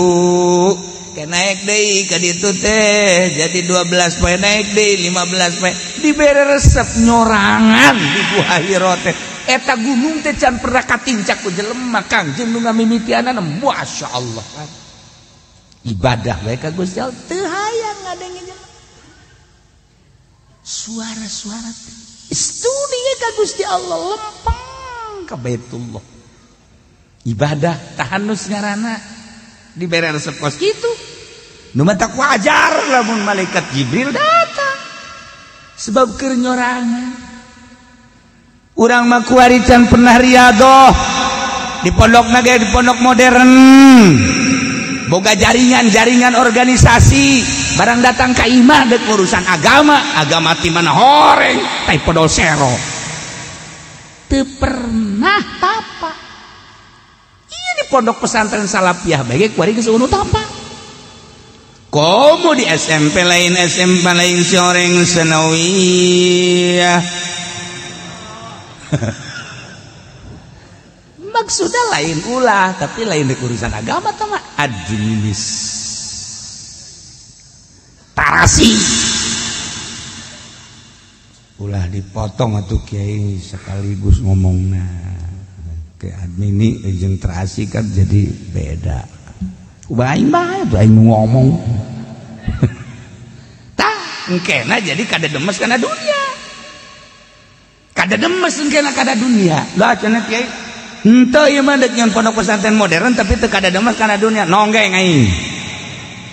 ke naik deui ka ditu teh jadi 12 poe naik deui 15 poe dibere resep nyorangan di Guha Hira teh eta gunung teh can pernah katincak ku jelema Kangjeng nu ngamimitianana masyaallah ibadah bae ka Gusti Allah teu hayang ngadenge jelema suara-suara studi ka Gusti Allah lempeng ka Baitullah ibadah tahanus ngaranna dibere resep kos kitu nu matak wajar lamun malaikat Jibril datang sebab keur nyorangan urang mah kuari can pernah riadoh di pondokna ge di pondok modern boga jaringan-jaringan organisasi barang datang ka imah dek urusan agama agama ti mana horeng tai podol sero teu pernah tapa ieu di pondok pesantren Salafiyah bae ge kuari geus eueuh tapa komo di SMP lain SMP lain si oreng sanawiyah maksudnya lain ulah tapi lain dek urusan agama tama administrasi ulah dipotong atuh kiai sekaligus ngomongna ke admini jeung terasi kan jadi beda aing bae tuh aing ngomong tah engkena jadi kada demes kana dunia kada demes engkena kada dunia lah cenah kiai henteu ieu mah deuk nyeun pondok pesantren modern tapi teu kada demes kana dunia nonggeng aing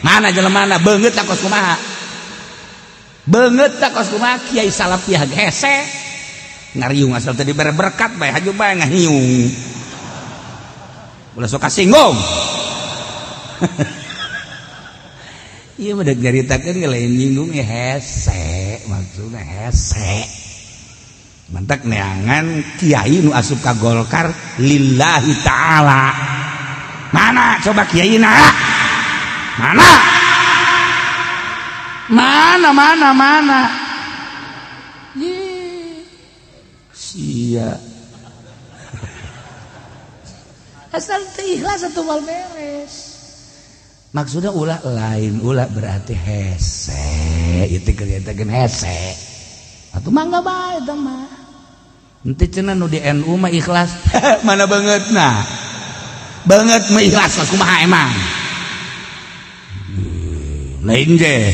mana jelemana beungeut tak kos kumaha beungeut tak kos kumaha kiai Salafiyah hese ngariung asal teu dibere berkat bae haju bae ngahiung ulah sok kasinggung ieu mah deuk nyaritakeun ge lain nyinggung ge hese maksudna hese mantak neangan kiai nu asup ka Golkar lillahi ta'ala mana coba kiai na mana mana mana mana ye sia asal teu ikhlas atuh moal beres maksudnya ulah lain ulah berarti hese ieu teh keur hese atuh mangga bae teh mah henteu cenah nu di NU mah ikhlas mana bangetna banget mah ikhlas kumaha emang lain ge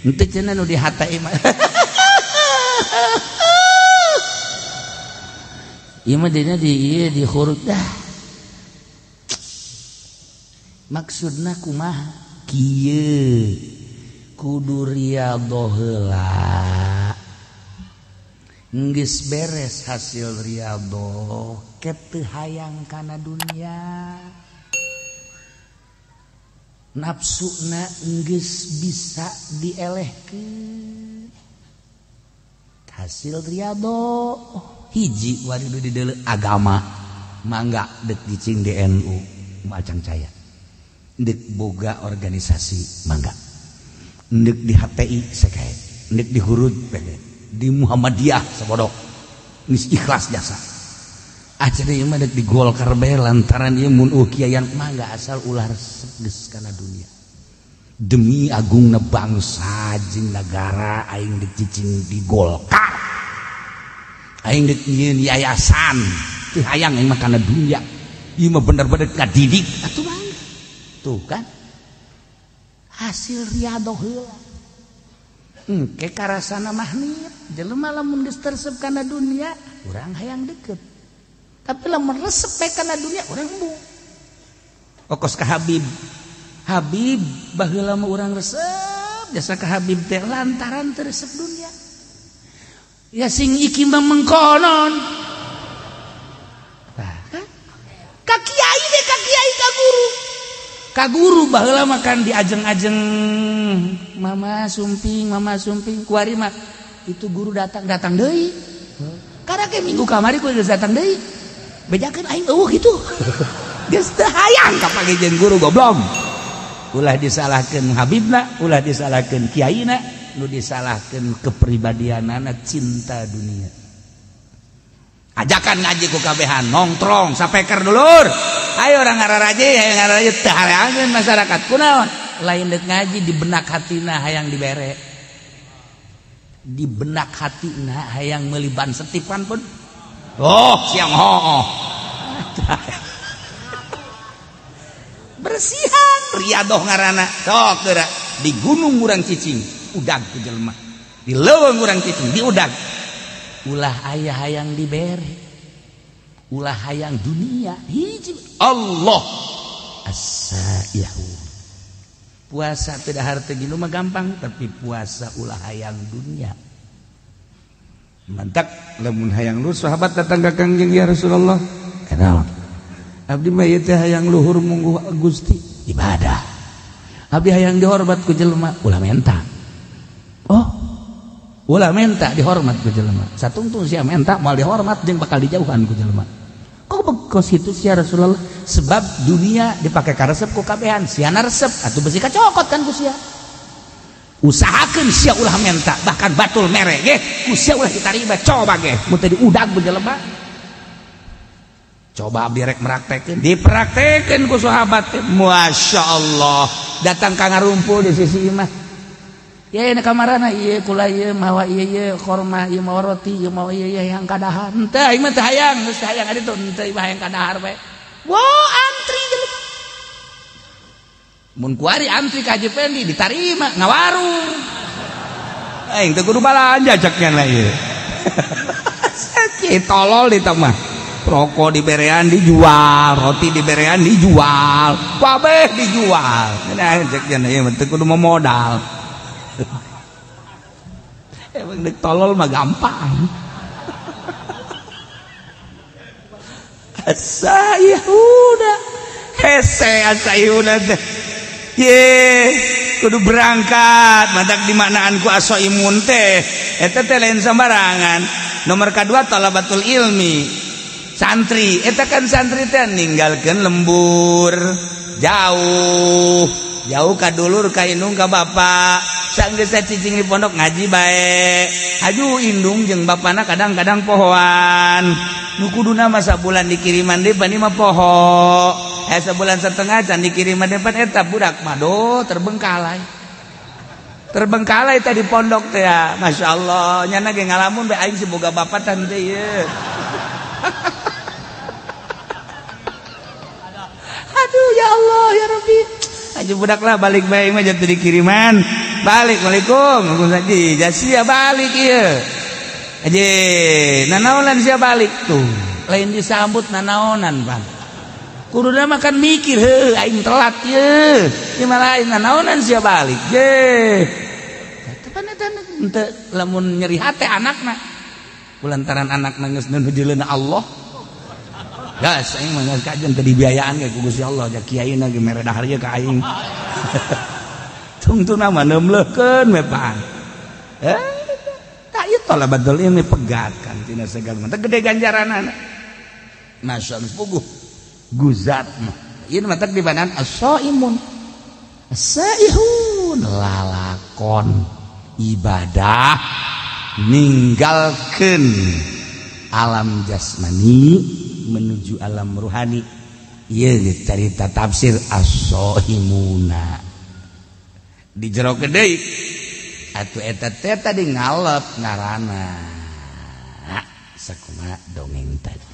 henteu cenah nu di HTI mah ieu mah dina di ieu di khurud dah maksudna kumaha kieu kudu riyadhoh heula geus beres hasil riyadhoh ke teu hayang kana dunia nafsuna geus bisa dielehkeun hasil riyadhoh hiji wari nu dideuleu agama mangga deuk cicing di NU macang caya deuk boga organisasi mangga ndek di HTI sekae ndek di Hurud pede di Muhammadiyah sabodok geus ikhlas jasa acara ieu mah dek di Golkar bae lantaran ieu mun kiaian mangga asal ulah resep geus kana dunia demi agungna bangsa jeung nagara aing dek cicing di Golkar aing dek nyieun yayasan teu hayang aing mah kana dunia ieu mah bener-bener ngadidik atuh mangga tuh kan hasil riyadhoh heula engke karasana mahnit jelema lamun geus teresep kana dunia urang hayang deket tapi lamun resep bae kana dunia urang embung okos ka Habib Habib baheula mah urang resep jasa ka Habib teh lantaran teu resep dunia Ya sing iki mah mengkonon. Tah kan? Ka kiai deh, ka kiai ka guru. Ka guru baheula mah kan diajeng-ajeng mama sumping kuari mah itu guru datang deui. Karena ke minggu kamari ku geus datang deui. Bejakeun aing eueuh kitu. Geus teu hayang kapake jeung guru goblok. Ulah disalahkeun habibna, ulah disalahkeun kiaina, nu disalahkeun kepribadianana cinta dunia. Ajakan ngaji ku kabehan, nongtrong sapeker dulur. Ayo orang ngararaje, ayo ngararaje teu hareangeun masyarakat. Kunaon? Lain deuk ngaji di benak hatina hayang dibere. Di benak hatina hayang meuli ban setipan pun. Oh, siang hooh. Bersihan riadoh ngaranna. Sok geura di gunung urang cicing, udag ku jelema. Di leuweung urang cicing, diudag. Ulah aya hayang dibere. Ulah hayang dunia hiji Allah as-saihu. Puasa teu dahar teu ginum mah gampang, tapi puasa ulah hayang dunia.
Mantak lamun hayang luhur sahabat datang ka Kangjeng ya Rasulullah. Kenal. Abdi mah ieu teh hayang luhur mungguh Gusti
ibadah. Abdi hayang dihormat ku jelema ulah menta. Oh, ulah menta dihormat ku jelema. Satungtung sia menta moal dihormat jeung bakal dijauhan ku jelema. Kok bekos itu sia Rasulullah? Sebab dunia dipake karesep ku kabehan, siana resep atuh besi kacokot kan ku sia. Usahakeun sia ulah menta, bahkan batul mere ge ku sia ulah ditarima, coba ge mun teu diudag ku jelema. Coba abdi rek meraktekeun,
dipraktekeun ku sahabat teh. Masya Allah,
datang ka ngarumpul di sisi imah. Ye na kamarana ieu kula ieu mawa ieu ieu korma ieu mawa roti ieu mawa ieu ieu hayang kadahar. Henteu aing mah teu hayang, geus teu hayang adi tuh henteu ieu hayang kadahar bae. Wah, antri jelema. Mun kuari antri ka Haji Pendi ditarima ngawarung.
Aing teu kudu balanja ceknya lah ieu. Sakit tolol di mah. Rokok diberean dijual, roti diberean dijual, kabeh dijual. Nah, ceknya ieu mah teu kudu modal.
Emang dek tolol mah gampang.
Asayuna hese asayuna teh. Ye, kudu berangkat matak dimaknaan ku asoimun teh. Eta teh lain sembarangan. Nomor kadua talabatul ilmi. Santri, eta kan santri teh ninggalkeun lembur jauh. Jauh ka dulur ka indung ka bapak. Sanggeus cicing di pondok ngaji bae. Aju indung jeung bapana kadang-kadang pohoan. Nu kuduna mah sabulan dikiriman deui pan mah poho. Sabulan setengah can dikiriman deui pan eta budak mah do terbengkalai. Terbengkalai tadi pondok teh ya. Masyaallah, nyana ge ngalamun bae aing si boga bapak tan teh ieu. Aduh ya Allah ya Rabbi. Aja budak lah balik bae mah jatuh dikiriman. Balik waalaikum. Waalaikumsalam. Jasia balik ieu. Aje, nanaonan sia balik tuh.
Lain disambut nanaonan, Bang. Kuduna mah kan mikir, heuh aing telat ieu. Ieu mah lain nanaonan sia balik. Ye. Tepan eta henteu lamun nyeri hate anakna. Kulantaran anakna geus nuju Allah. Gas aing mah geus kajen teu dibiayaan ge ku Gusti Allah, ja kiaina ge mere dahar ieu ka aing. Tungtuna mah neumleuhkeun we pan. Tak ieu talabatul ilmi pegat kan tina segala mah gede ganjaranana. Masyaallah puguh guzat mah. Ieu mah teh dibanan as-saimun. As-saihun lalakon ibadah ninggalkeun alam jasmani menuju alam ruhani. Ieu carita tafsir as-saimuna. Di jero deui atuh eta teh tadi ngalep ngaranna sakumaha dongeng tadi.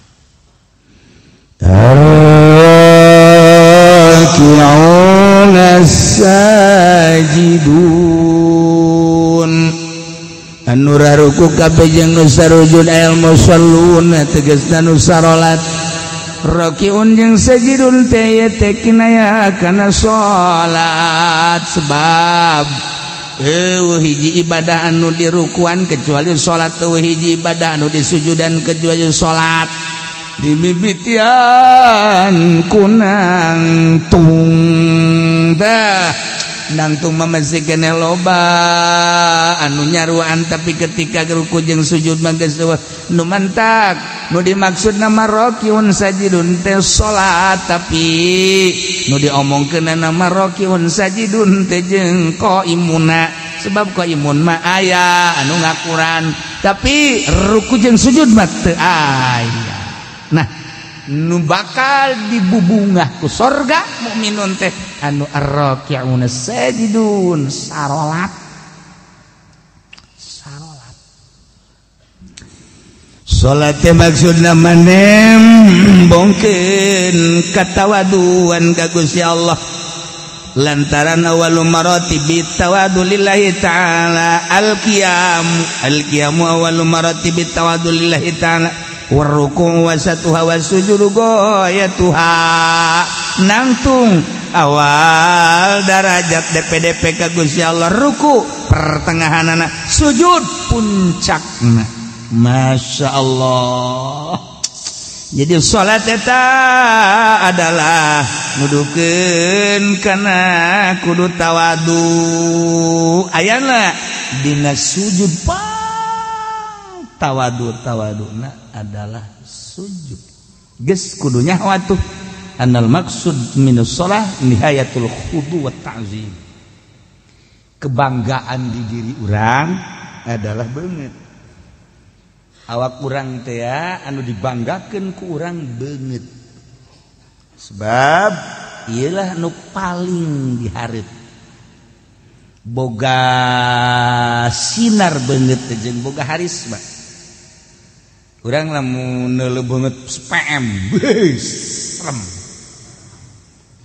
Raki'una sajidun anu raruku kabeh jeung nu sarujud al musallun tegasna nu sarolat. Rakiun jeung sajidun teh teh kinaya kana salat sebab
Eueuh hiji ibadah anu dirukuan kecuali salat, eueuh hiji ibadah anu disujudan kecuali salat. Dimimitian kunang tung tah nangtung mah masih keneh loba anu nyaruan, tapi ketika ruku jeung sujud mah geus eueuh nu mantak. Nu dimaksud nama rokiun sajidun teh salat, tapi nu diomongkeun nama rokiun sajidun teh jeung qaimuna, sebab qaimun mah aya anu ngakuran, tapi ruku jeung sujud mah teu aya. Nah, nu bakal dibubungah ku sorga mukminun teh anu arraki'una sajidun sarolat. Sarolat. Salat teh maksudna manem bongkeun katawaduan ka Gusti Allah. Lantaran awalu maratibi tawadu lillahi ta'ala al-qiyam, al-qiyamu awalu maratibi tawadu lillahi ta'ala. Warruku wasatuha wasujudu goyatuha. Nangtung awal darajat DPDP ka Gusti Allah ruku pertengahanana, sujud puncakna. Masya Allah. Jadi salat eta adalah nudukeun kana kudu tawadu. Ayana dina sujud pang tawadu, tawaduna adalah sujud. Geus kudunya watuh anal maksud minus shalah nihayatul khudu wa ta'zim. Kebanggaan di diri urang adalah beungeut. Awak urang teh anu dibanggakeun ku urang beungeut. Sebab ieulah nu paling dihareup. Boga sinar beungeut teh jeung boga harisma. Urang lamun neuleuh beungeut PM, beuh, serem.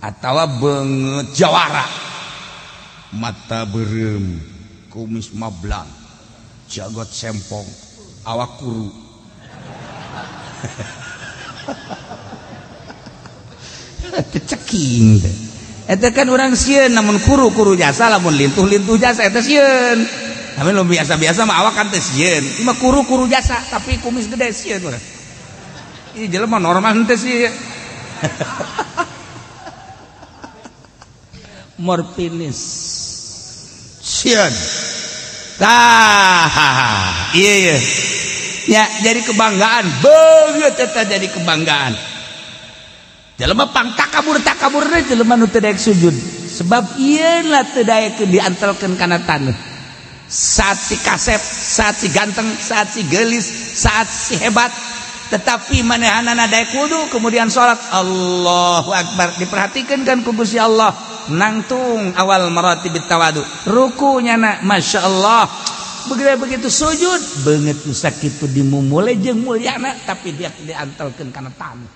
Atawa beungeut jawara. Mata beureum, kumis mablang, jagot sempong, awak kuru. Teceking teh. Eta kan urang sieun namun kuru-kuru jasa, lamun lintuh-lintuh jasa eta sieun. Tapi lu biasa-biasa mah awak kan teh sieun. Ieu mah kuru-kuru jasa tapi kumis gede sieun urang. Ieu jelema normal henteu sih. Morfinis. Sieun. Tah, iya iya. Ya, jadi kebanggaan, beungeut eta jadi kebanggaan. Jelema pang takabur-takaburna jelema nu teu daek sujud. Sebab ieu lah teu daek diantelkeun kana taneuh. Saat si kasep, saat si ganteng, saat si gelis, saat si hebat, tetapi manehanana daek wudu kemudian salat Allahu Akbar, diperhatikan kan ku Gusti Allah. Nangtung awal maratibit tawadu, rukunya na Masya Allah. Begitu sujud beungeut nu sakitu dimumule jeung mulyana, tapi dia diantelkeun kana taneuh.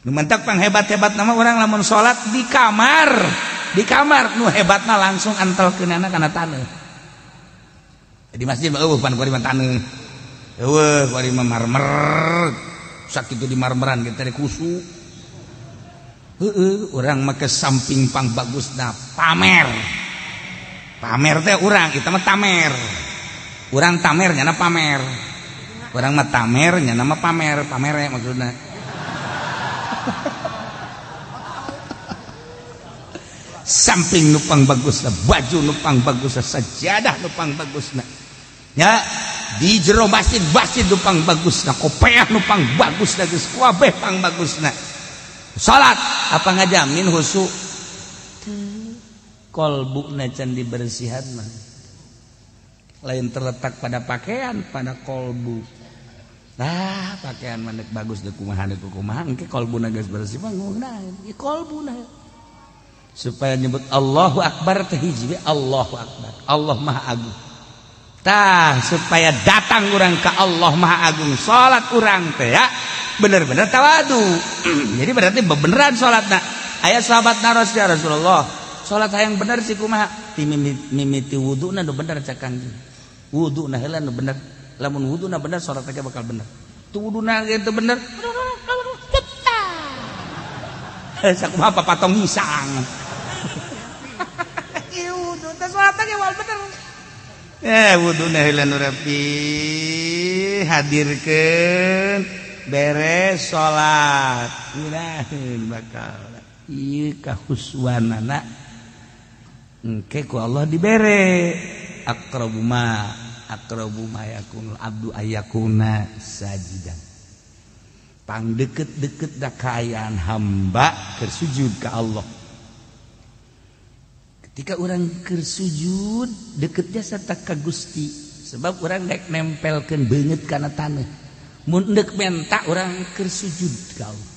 Nu mantak panghebat-hebat nama orang lamun salat di kamar, di kamar nu hebatna langsung antelkeunana kana taneuh. Di masjid mah eueuh pan kuari mah taneuh. Eueuh kuari mah marmer. Sakitu di marmeran ge teh kusu. Heueuh urang mah ke samping pang bagusna pamer. Pamer teh urang, eta mah tamer. Urang tamer nyana pamer. Urang mah tamer nyana mah pamer, pamere maksudna. Samping nupang bagusna, baju nupang bagusna, sajadah nupang bagusna. Ya, di jero masjid masjid nupang bagusna, kopeah nupang bagusna, geus kabeh pang bagusna. Salat apa ngajamin khusyuk? Kolbuna can dibersihan mah. Lain terletak pada pakaian, pada kolbu. Nah, pakaian mah bagus deuk kumaha deuk kumaha, engke kolbuna geus bersih mah ngeunaheun. Ieu kolbuna. Supaya nyebut Allahu Akbar teh hiji we Allahu Akbar. Allah Maha Agung. Tah, supaya datang urang ka Allah Maha Agung, salat urang teh ya bener-bener tawadu. Jadi berarti bebeneran salatna. Aya sahabat naros ya Rasulullah, salat hayang bener sih kumaha? Ti mimiti wuduna nu bener cak Kangjeng. Wuduna heula nu bener. Lamun wuduna bener salat teh bakal bener. Tu wuduna ge teu bener. Sakumaha papatong hisang. Ieu wudu teh Salat ge wal bener. Wuduna heula nu rapi hadirkeun beres salat ngeunaheun bakal ieu kahuswanana engke ku Allah dibere aqrabu ma yakunul abdu ayakuna sajidan pang deket-deket da kaayaan hamba keur sujud ka Allah. Ketika orang keur sujud deket jasa tak ka Gusti sebab orang dek nempelkeun beungeut kana taneuh mun deuk menta orang keur sujud ka Allah.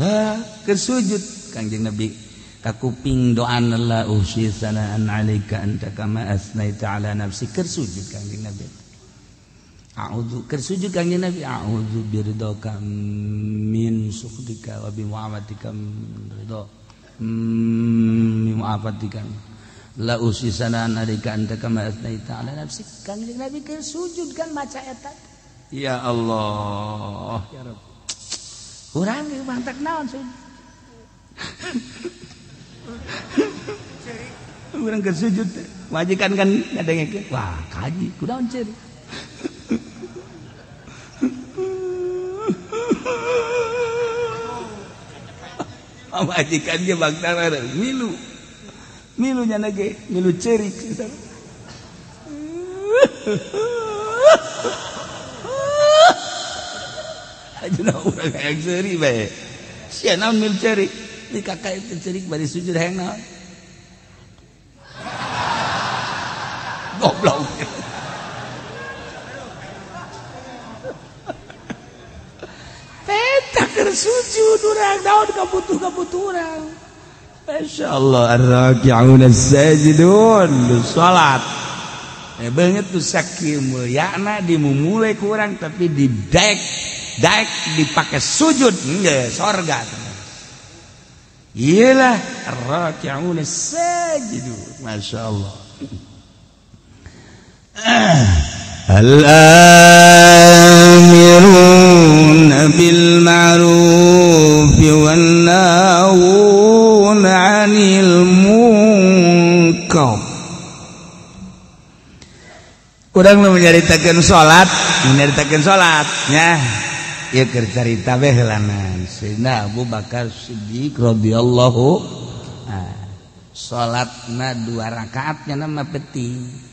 Ha keur sujud Kangjeng Nabi ka kuping doana la usi sanaan alaika anta kama asnaita ala nafsi keur sujud Kangjeng Nabi. A'udzu keur sujud Kangjeng Nabi a'udzu biridhaka min sukhtika wa bi mu'amatika min ridha mu'afatikan la usisanan alika anta kama asnaita ala nafsik. Kangjeng Nabi keur sujud kan maca eta ya Allah ya Rabb urang ge mantak naon sujud urang keur sujud majikan kan ngadengekeun wah kaji kunaon ceuri majikan ge bangsa milu milu nya ge milu ceurik ajuna urang hayang seuri bae sia naon milu ceurik di kakak itu ceurik bari sujud hayang naon goblok sujud urang daun kabutuh urang. Masya Allah ar-raki'un as-sajidun salat. Beungeut tu sakieu mulyana dimumule ku urang tapi didaek daek dipake sujud geus sorga. Iyalah ar-raki'un as-sajidun. Masya Allah.
Al-amiruna bil ma'ruf wan nahuna 'anil munkar.
Urang nu nyaritakeun salat, nya. Ieu keur carita bae heulanan. Sayyidina Abu Bakar Siddiq radhiyallahu salatna 2 rakaat nya mah penting.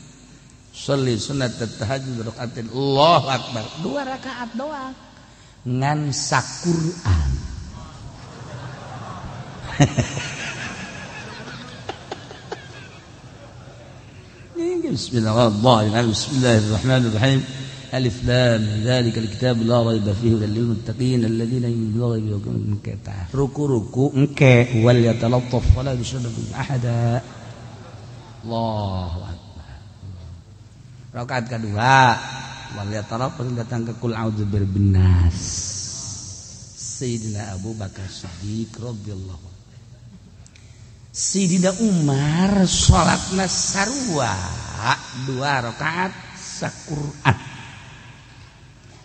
Sholli sunat tahajud rakaatin Allahu akbar 2 rakaat doang ngan saquran. Bismillahirrahmanirrahim. Alif lam dzalikal kitab la raiba fihi hudal lil muttaqin alladzina yu'minuna bil ghaibi wa ruku-ruku engke wal yatalattaf wala yushriku ahada. Allahu akbar. Rakaat kedua wal yatalattaf datang ke kul a'udzu birabbin nas. Sayyidina Abu Bakar Siddiq radhiyallahu anhu. Sayyidina Umar salatna sarua 2 rakaat saquran.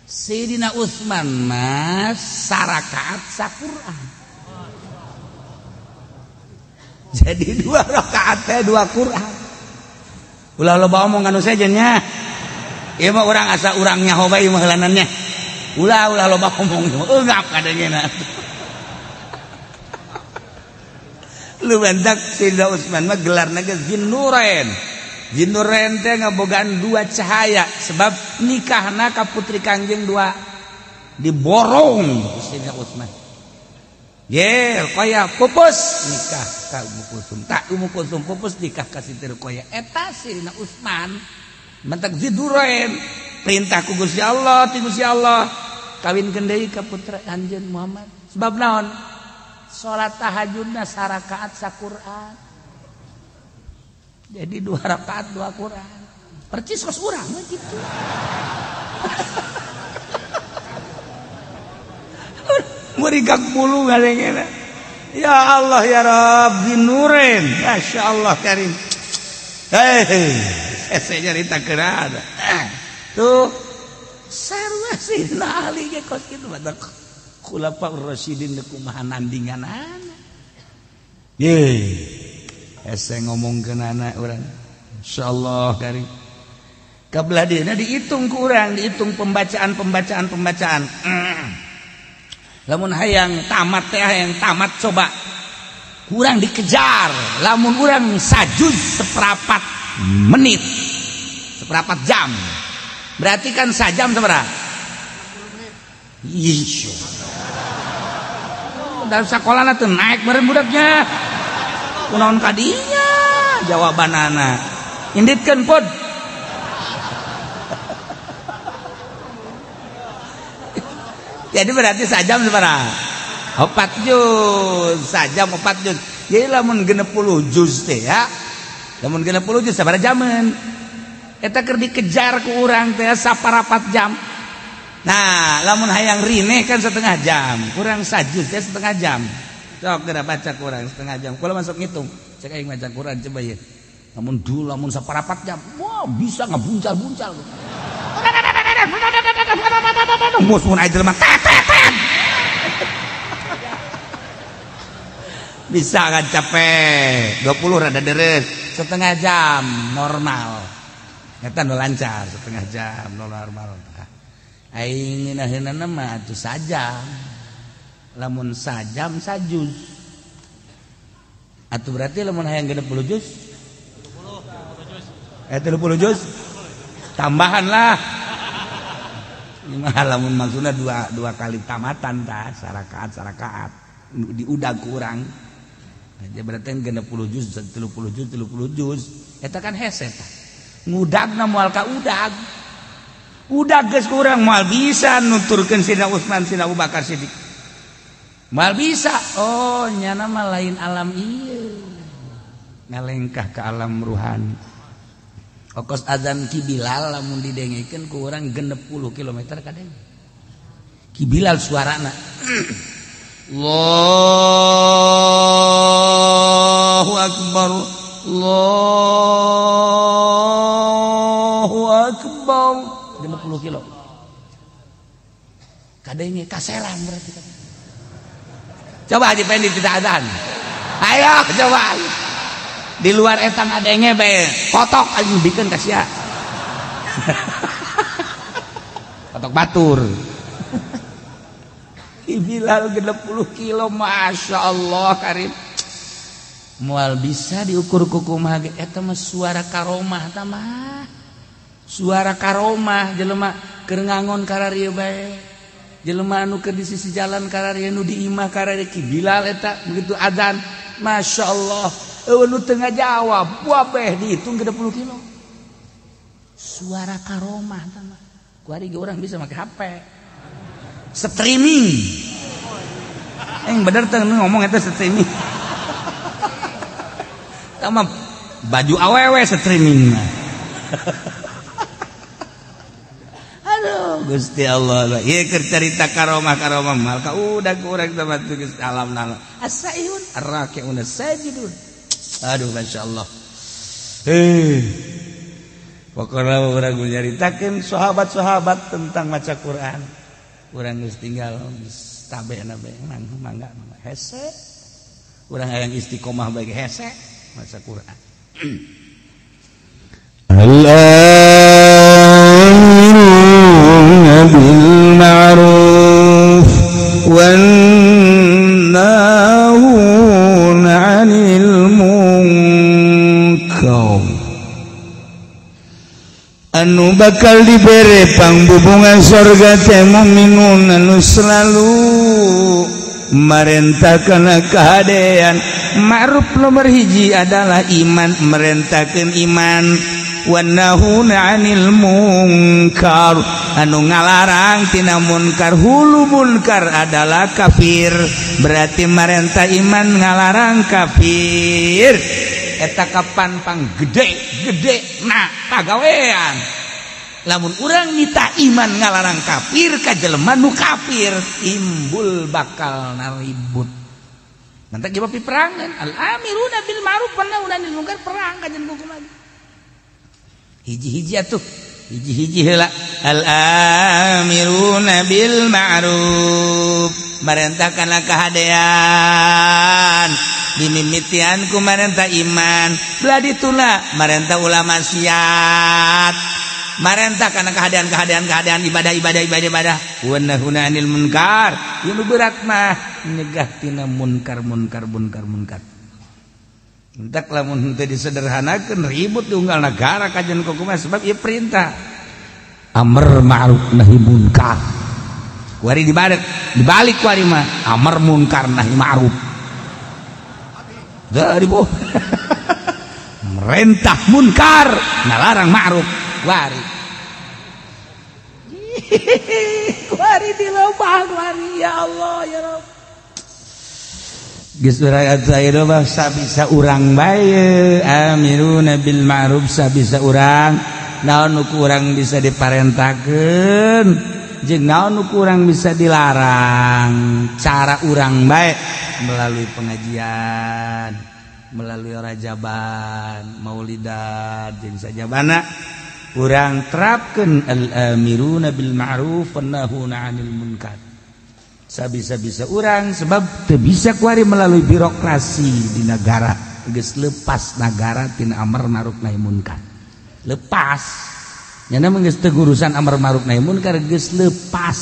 Sayyidina Utsman mah sarakaat saquran. Jadi 2 rakaat teh 2 Quran. Ulah loba omong anu sejen nya. Ieu mah urang asa urang nyaho bae mah heulanannya. Ulah ulah loba omong eungap kadangena. Lu bentak Sayyidina Utsman mah gelarna ge Zinnurain. Zinnurain teh ngabogaan 2 cahaya sebab nikahna ka putri Kangjeng 2 diborong Sayyidina Utsman. Ye, Ruqayyah pupus nikah ka Ummu Kulsum. Tak Ummu Kulsum pupus nikah ka Siti Ruqayyah. Eta Sayyidina Utsman mentak Zinnurain perintah ku Gusti Allah, ti Gusti Allah kawinkeun deui ka putra anjeun Muhammad. Sebab naon? Salat tahajudna sarakaat saquran. Jadi 2 rakaat 2 Quran. Percis kos urang mah kitu. Merigak bulu ngadengena. Ya Allah ya Rabb Zinnurain. Masya Allah karim. Hei, saya nyarita kerana. Tuh sarua Sayyidina Ali ge kos kitu badak. Khulafaur Rasyidin kumaha nandinganana. Ye. Hese ngomongkeun anak urang. Insyaallah kari. Kabelah dieuna dihitung ku urang, dihitung pembacaan. Lamun hayang tamat teh hayang tamat coba kurang dikejar. Lamun urang sajuz seperempat menit, seperempat jam. Berarti kan sajam sabaraha? Ih. Dalam sekolahna teu naik meureun budaknya. Kunaon kadinya jawabanana. Inditkeun pod. Jadi berarti sajam sabaraha? 4 juz, sajam 4 juz. Jadi lamun 60 juz teh ya. Lamun 60 juz sabaraha jaman? Eta keur dikejar ku urang teh saparapat jam. Nah, lamun hayang rineh kan setengah jam, kurang sajuz teh setengah jam. Sok geura baca kurang setengah jam. Kula masuk ngitung, cek aing maca Quran coba ye. Lamun dulu lamun saparapat jam, wah bisa ngebuncal-buncal. Mun aing jelema tet tet. Bisa kan capek 20 rada deres, setengah jam normal. Eta nu lancar setengah jam normal. Aing ngeunaheunana mah atuh sajam. Lamun sajam sajuz. Atuh berarti lamun hayang 60 juz 30 juz. Tambahan lah. Lamun maksudna dua kali tamatan tah sarakaat diudag kurang. Jadi berarti 60 juz 30 juz 30 juz eta kan hese tah. Ngudagna moal ka udag. Udag geus kurang moal bisa nuturkeun Sidina Utsman Sidina Abu Bakar Siddiq. Moal bisa. Oh nyana mah lain alam ieu. Ngalengkah ke alam ruhani. Okos azan Ki Bilal lamun didengekeun ku urang 60 km kadeng. Ki Bilal suarana. Allahu akbar. Allahu akbar. 50 kilo. Kadenge kaselan berarti. Coba Haji Pendi tidak azan. Ayo coba. Di luar etang adenge bae kotok anjing bikeun ka sia. Kotok batur. Bilal 60 kilo Masya Allah karim. Moal bisa diukur ku kumaha ge eta mah suara karomah ta mah. Suara karomah jelema keur ngangon kararieu bae. Jelema anu keur di sisi jalan kararieu nu di imah kararieu Ki Bilal eta begitu azan Masya Allah. Nu tengah jawab, wabeh dihitung 60 kilo. Suara karomah tama. Kuari ge urang bisa make HP. Streaming. Yang bener teh ngomong eta streaming. Tama baju awewe streaming. Aduh, Gusti Allah. Ieu keur carita karomah-karomah mal ka udah urang teh Gusti alam nala. Asaihun arraki'un sajidun. Aduh Masya Allah. Pokoknya orang nyaritakan sahabat-sahabat tentang maca Quran. Urang geus tinggal tabe nabe mangga hese. Urang hayang istiqomah bagi hese maca Quran.
Al-amiruna bil ma'ruf wan nahuna 'anil munkar. Anu bakal dibere pangbubungan sorga teh mukminun anu selalu marentahkeun kahadean. Ma'ruf nomor hiji adalah iman, merentahkeun iman. Wan nahuna 'anil munkar, anu ngalarang tina munkar. Hulu munkar adalah kafir, berarti marentah iman ngalarang kafir. Eta kapan pang gede-gede nah pagawean. Lamun urang nita iman ngalarang kafir ka jelema nu kafir timbul bakal naribut. Nanti jawab peperangan al amiruna bil ma'ruf wa nahuna 'anil munkar, perang ka jeung kumaha. Hiji-hiji atuh, hiji-hiji heula al amiruna bil ma'ruf, marentahkanlah kahadean.
Dimimitian ku marentah iman, belah dituna marentah ulah maksiat, marentah kana keadaan-keadaan keadaan ibadah ibadah ibadah ibadah. Wa nahuna 'anil munkar, ieu nu berat mah nyegah tina munkar munkar munkar munkar. Entak lamun henteu disederhanakeun ribut di unggal nagara kajian kumaha sebab ieu perintah amar ma'ruf nahi munkar. Kuari dibalik, dibalik kuari mah amar munkar nahi ma'ruf. Dari bu merentah munkar ngalarang ma'ruf wari. Kuari di lobang wari ya Allah ya Rabb. Geus urang atuh mah sabisa urang bae amiruna bil ma'ruf sabisa urang naon nu kurang bisa diparentakeun jeung naon nu kurang bisa dilarang cara urang bae melalui pengajian, melalui rajaban, maulidan jeung sajabana urang terapkeun al-amiruna bil ma'ruf wan nahuna 'anil munkar. Sabisa-bisa urang sebab teu bisa kuari melalui birokrasi di negara geus lepas negara tina amar ma'ruf nahi munkar. Lepas. Nyana mah geus teu urusan amar ma'ruf nahi munkar geus lepas.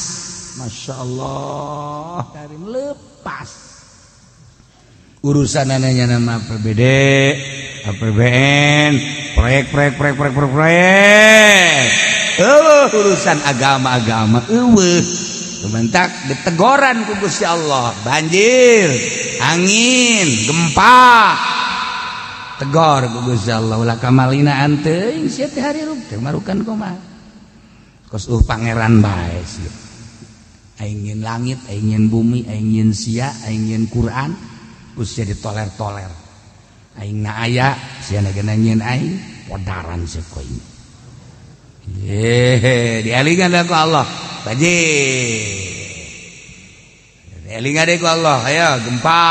Masyaallah, karim lepas. Urusan ananya nama APBD, APBN, proyek proyek proyek proyek proyek proyek. Urusan agama-agama eueuh. Kementak ditegoran ku Gusti Allah, banjir, angin, gempa. Tegor ku Gusti Allah ulah kamalina teuing sia teh harirup teh marukan kumaha. Kos pangeran bae sia. Aing nyeun langit, aing nyeun bumi, aing nyeun sia, aing nyeun Quran. Usia ditoler-toler aing na aya sia na nyeun aing podaran sia koin ye dialingan ku Allah banjir dielingan deui ku Allah ayo gempa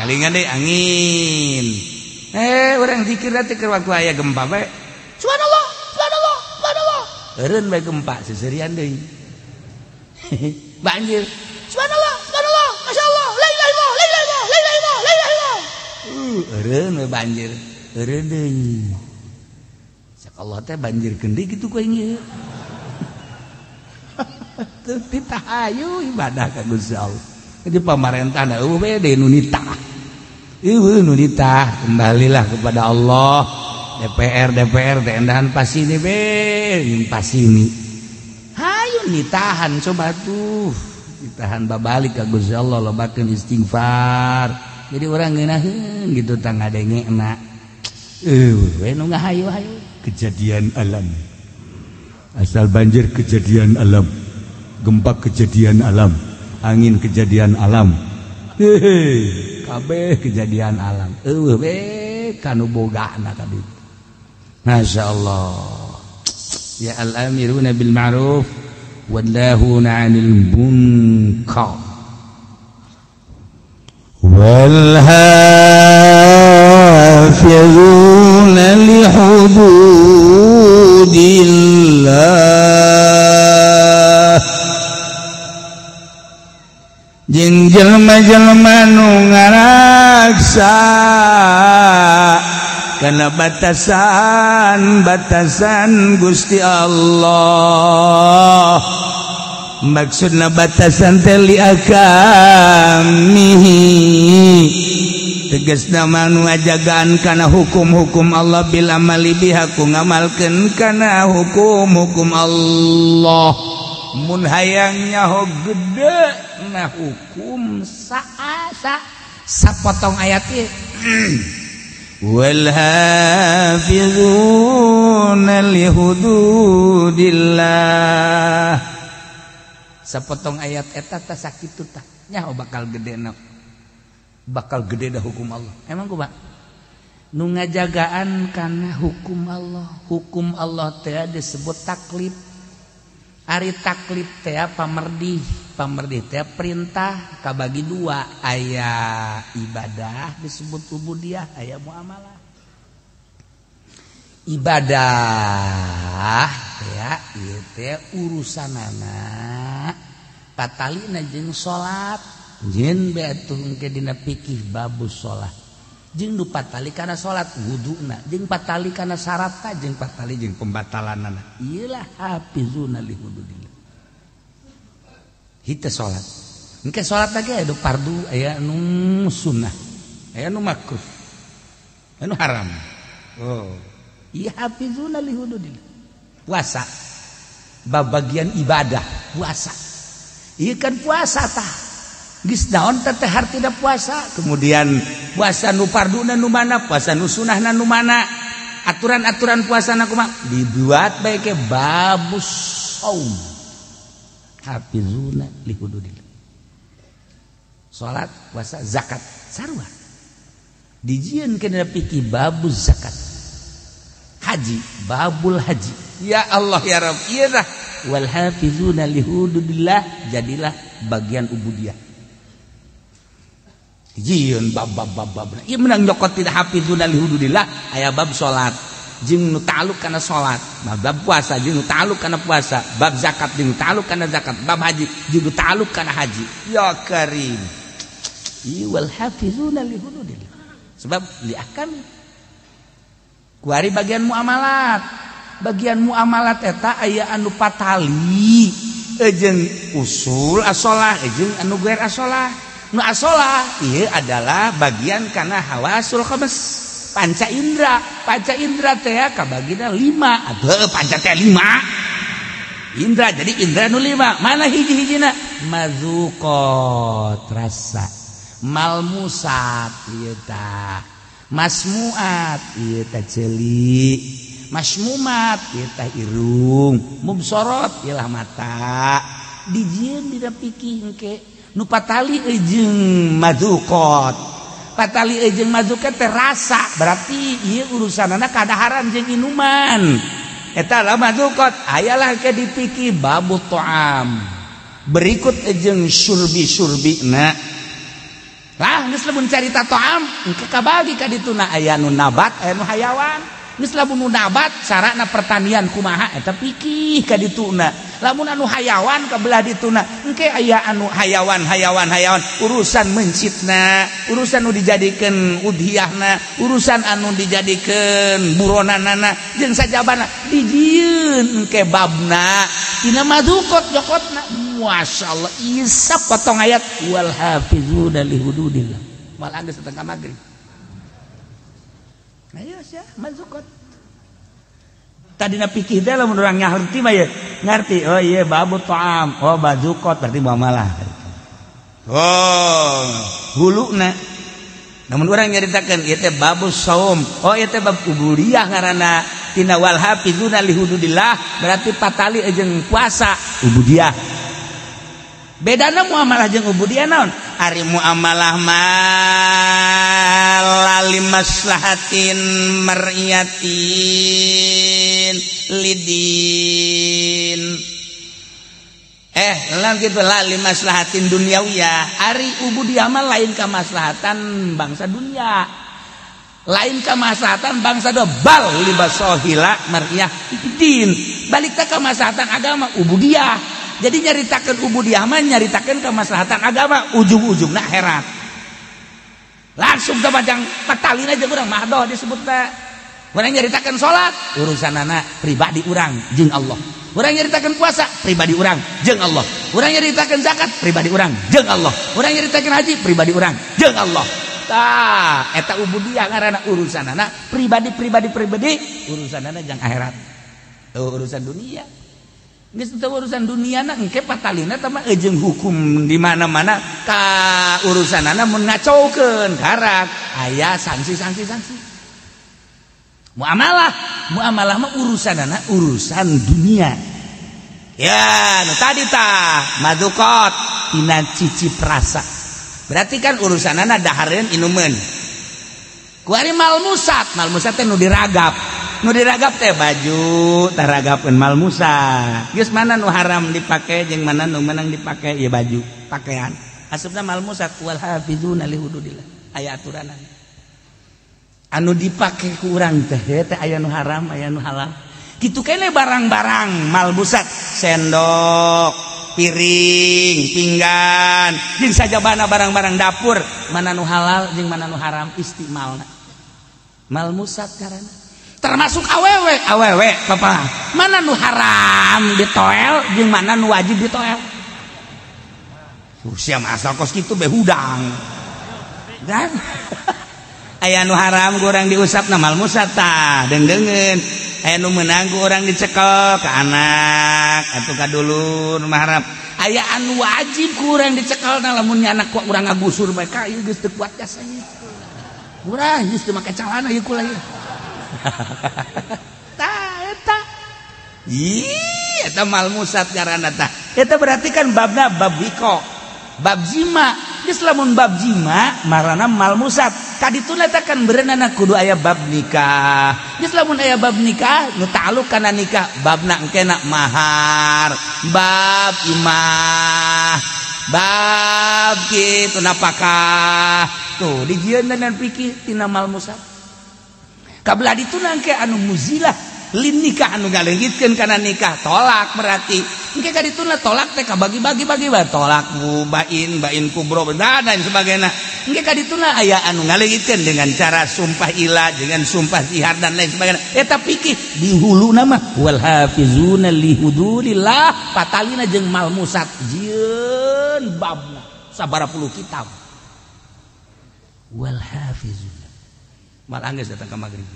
elingan deui angin urang zikir teh keur waktu aya gempa bae subhanallah subhanallah subhanallah eureun bae gempa seserian deui banjir subhanallah subhanallah masyaallah la ilaha illallah la ilaha illallah la ilaha illallah la ilaha illallah eureun we banjir eureun deui cak Allah teh banjirkeun deui kitu ku aing ieu teu ditahayu ibadah ka Gusti Allah. Jadi pamarentah da eueuh we deui nu nitah eueuh nu nitah kembalilah kepada Allah. DPR DPR teh endahan pasini be jeung pasini hayu nitahan coba tuh ditahan babalik ka Gusti Allah lobakeun istighfar. Jadi orang ngeunaheun gitu tah ngadengena eueuh we nu ngahayu-hayu
kejadian alam asal banjir kejadian alam gempa kejadian alam angin kejadian alam hehe kabeh kejadian alam eueuh we kanu bogana ka ditu. Masyaallah ya al-amiruna bil ma'ruf wan nahuna 'anil munkar
wal hafizuna li hududillah jeung jelema-jelema nu ngaraksa kana batasan-batasan Gusti Allah. Maksudna batasan teh li akamihi tegasna manu ngajagaan kana hukum-hukum Allah bil amali biha ku ngamalkeun kana hukum-hukum Allah. Mun hayang nyaho gede na hukum saasa sapotong ayat ieu wal hafizuna li hududillah sapotong ayat eta tah sakitu tah nyaho bakal gede na bakal gede dah hukum Allah. Emang kumaha nu ngajagaan kana hukum Allah. Hukum Allah teh disebut taklif. Ari taklif teh pamerdih, pamerdih teh perintah kabagi dua, aya ibadah disebut ubudiyah, aya muamalah. Ibadah teh ieu teh urusanana patalina jeung salat, Jin be atuh engke dina fikih babus sholat. Jeung nu patali kana salat wuduna, jeung patali kana syaratna, jeung patali jeung pembatalanana. Ieu lah hafizuna li hududillah. Hita salat. Engke salat lagi aya nu fardu, aya nu sunnah, aya nu makruh, aya nu haram. Oh, ieu hafizuna li hududillah. Puasa bab bagian ibadah puasa. Ieu kan puasa tah. Geus naon teh hartina puasa, kemudian puasa nu farduna nu mana, puasa nu sunahna nu mana, aturan-aturan puasana kumaha dibuat bae ke babus saum. Hafizuna li hududillah. Salat, puasa, zakat sarua. Dijieun kana fikih babuz zakat. Haji, babul haji. Ya Allah ya Rabb, ieu tah wal hafizuna li hududillah jadilah bagian ubudiyah. Jieun bab bab bab bab. Ieu menang nyokot tidak hafizuna li hududillah aya bab salat jeung nu ta'alluq kana salat, bab puasa jeung nu ta'alluq kana puasa, bab zakat jeung nu ta'alluq kana zakat, bab haji jeung nu ta'alluq kana haji. Ya Karim. Ieu wal hafizuna li hududillah. Sebab li ahkam. Kuari bagian muamalat. Bagian muamalat eta aya anu patali jeung usul asolah jeung anu guer asolah. Nu asolah ieu adalah bagian kana hawasul khams, panca indra. Panca indra teh kabagina 5. Aduh, panca teh 5. Indra jadi indra nu 5. Mana hiji-hijina? Mazuqat rasa, malmusat ieu tah, masmuat ieu tah ceuli, masmumat ieu tah irung, mubsorot ieu lah mata. Dijieun dina pikih engke nu patali jeung madukot, patali jeung madukot teh rasa, berarti ieu urusanana kadaharan jeung inuman. Eta lah madukot, ayalah ke dipiki babu to'am. Berikut jeung surbi-surbina. Lah geus lamun carita to'am, engke kabagi ka dituna aya nu nabat, aya nu hayawan. Geus lamun nu nabat carana pertanian kumaha eta pikih ka dituna. Lamun anu hayawan ka belah dituna, engke aya anu hayawan hayawan hayawan urusan mencitna, urusan nu dijadikeun udhiyahna, urusan anu dijadikeun buronanana jeung sajabana dijieun engke babna tina madukot jokotna. Masyaallah isap potong ayat wal hafizuna li hududillah. Malah geus setengah magrib. Ayo sia mazukot. Tadina pikir teh lamun urang ngarti mah ye, ngarti. Oh iya babu ta'am, oh bazukot berarti muamalah. Oh, huluna. Namun urang nyaritakeun ieu teh babu saum. Oh ieu teh bab ubudiyah ngaranna. Tina wal hafizuna li hududillah berarti patali jeung puasa ubudiyah. Bedana muamalah jeung ubudiyah naon? Ari muamalah mah lali maslahatin mar'iyatin lidin. Lain kitu lali maslahatin duniawiyah. Ari ubudiyah mah lain kamaslahatan bangsa dunia. Lain kamaslahatan bangsa do bal libasohila mar'iyah din. Balik teh kamaslahatan agama ubudiyah. Jadi nyaritakeun ubudiyah mah nyaritakeun kemaslahatan agama ujung-ujungna akhirat. Langsung ke majang patalin aja urang mahdoh disebutna. Urang nyaritakeun salat urusanana pribadi urang jeung Allah. Urang nyaritakeun puasa pribadi urang jeung Allah. Urang nyaritakeun zakat pribadi urang jeung Allah. Urang nyaritakeun haji pribadi urang jeung Allah. Tah eta ubudiyah ngaranna urusanana pribadi pribadi pribadi urusanana jeung akhirat. Urusan dunia. Geus teu urusan dunia na engke patalina teh mah jeung hukum di mana-mana ka urusanana mun ngacaukeun karak aya sanksi-sanksi sanksi. Muamalah, muamalah mah urusanana urusan dunia. Ya, nu tadi tah madukot tina cicip rasa. Berarti kan urusanana dahareun inumeun. Kuari malmusat, malmusat teh nu diragap. Nu diragap teh baju taragapeun malmusa. Geus mana nu haram dipake jeung mana nu menang dipake ieu baju, pakaian. Asupna malmusat wal hafizuna li hududillah. Aya aturanana. Anu dipake ku urang teh teh aya nu haram, aya nu halal. Kitu keneh barang-barang malmusat, sendok, piring, pinggan, jeung sajabana barang-barang dapur, mana nu halal jeung mana nu haram istimalna. Malmusat karana. Termasuk awewe, awewe papa. Mana nu haram ditoel jeung mana nu wajib ditoel. Usia asal kos kitu be hudang. Dan aya nu haram ku urang diusapna malmusat tah, deungdeungeun. Aya nu meunang ku urang dicekel ka anak atuh ka dulur mah haram. Aya anu wajib ku urang dicekelna lamun nya anak ku urang ngagusur bae ka ieu geus teu kuat jasanya. Urang geus teu make calana ieu kula ieu. Tah eta. Ih, eta malmusat ngaranna tah. Eta berarti kan babna bab wiko, bab jima. Geus lamun bab jima marana malmusat. Kadituna teh kan berenana kudu aya bab nikah. Geus lamun aya bab nikah nu ta'alluq kana nikah, babna engkena mahar, bab imah, bab kitu napakah. Tuh dijieun dan pikir tina malmusat. Kabelah dituna engke anu muzilah lin nikah anu ngaleungitkeun kana nikah tolak berarti. Engke ka dituna tolak teh kabagi-bagi-bagi bae tolak bain bain kubro dan lain sebagainya. Engke ka dituna aya anu ngaleungitkeun dengan cara sumpah ila dengan sumpah zihar dan lain sebagainya. Eta pikir di huluna mah wal hafizuna li hududillah patalina jeung malmusat jieun babna sabaraha puluh kitab. Wal hafizuna mal anggeus datang ka magrib.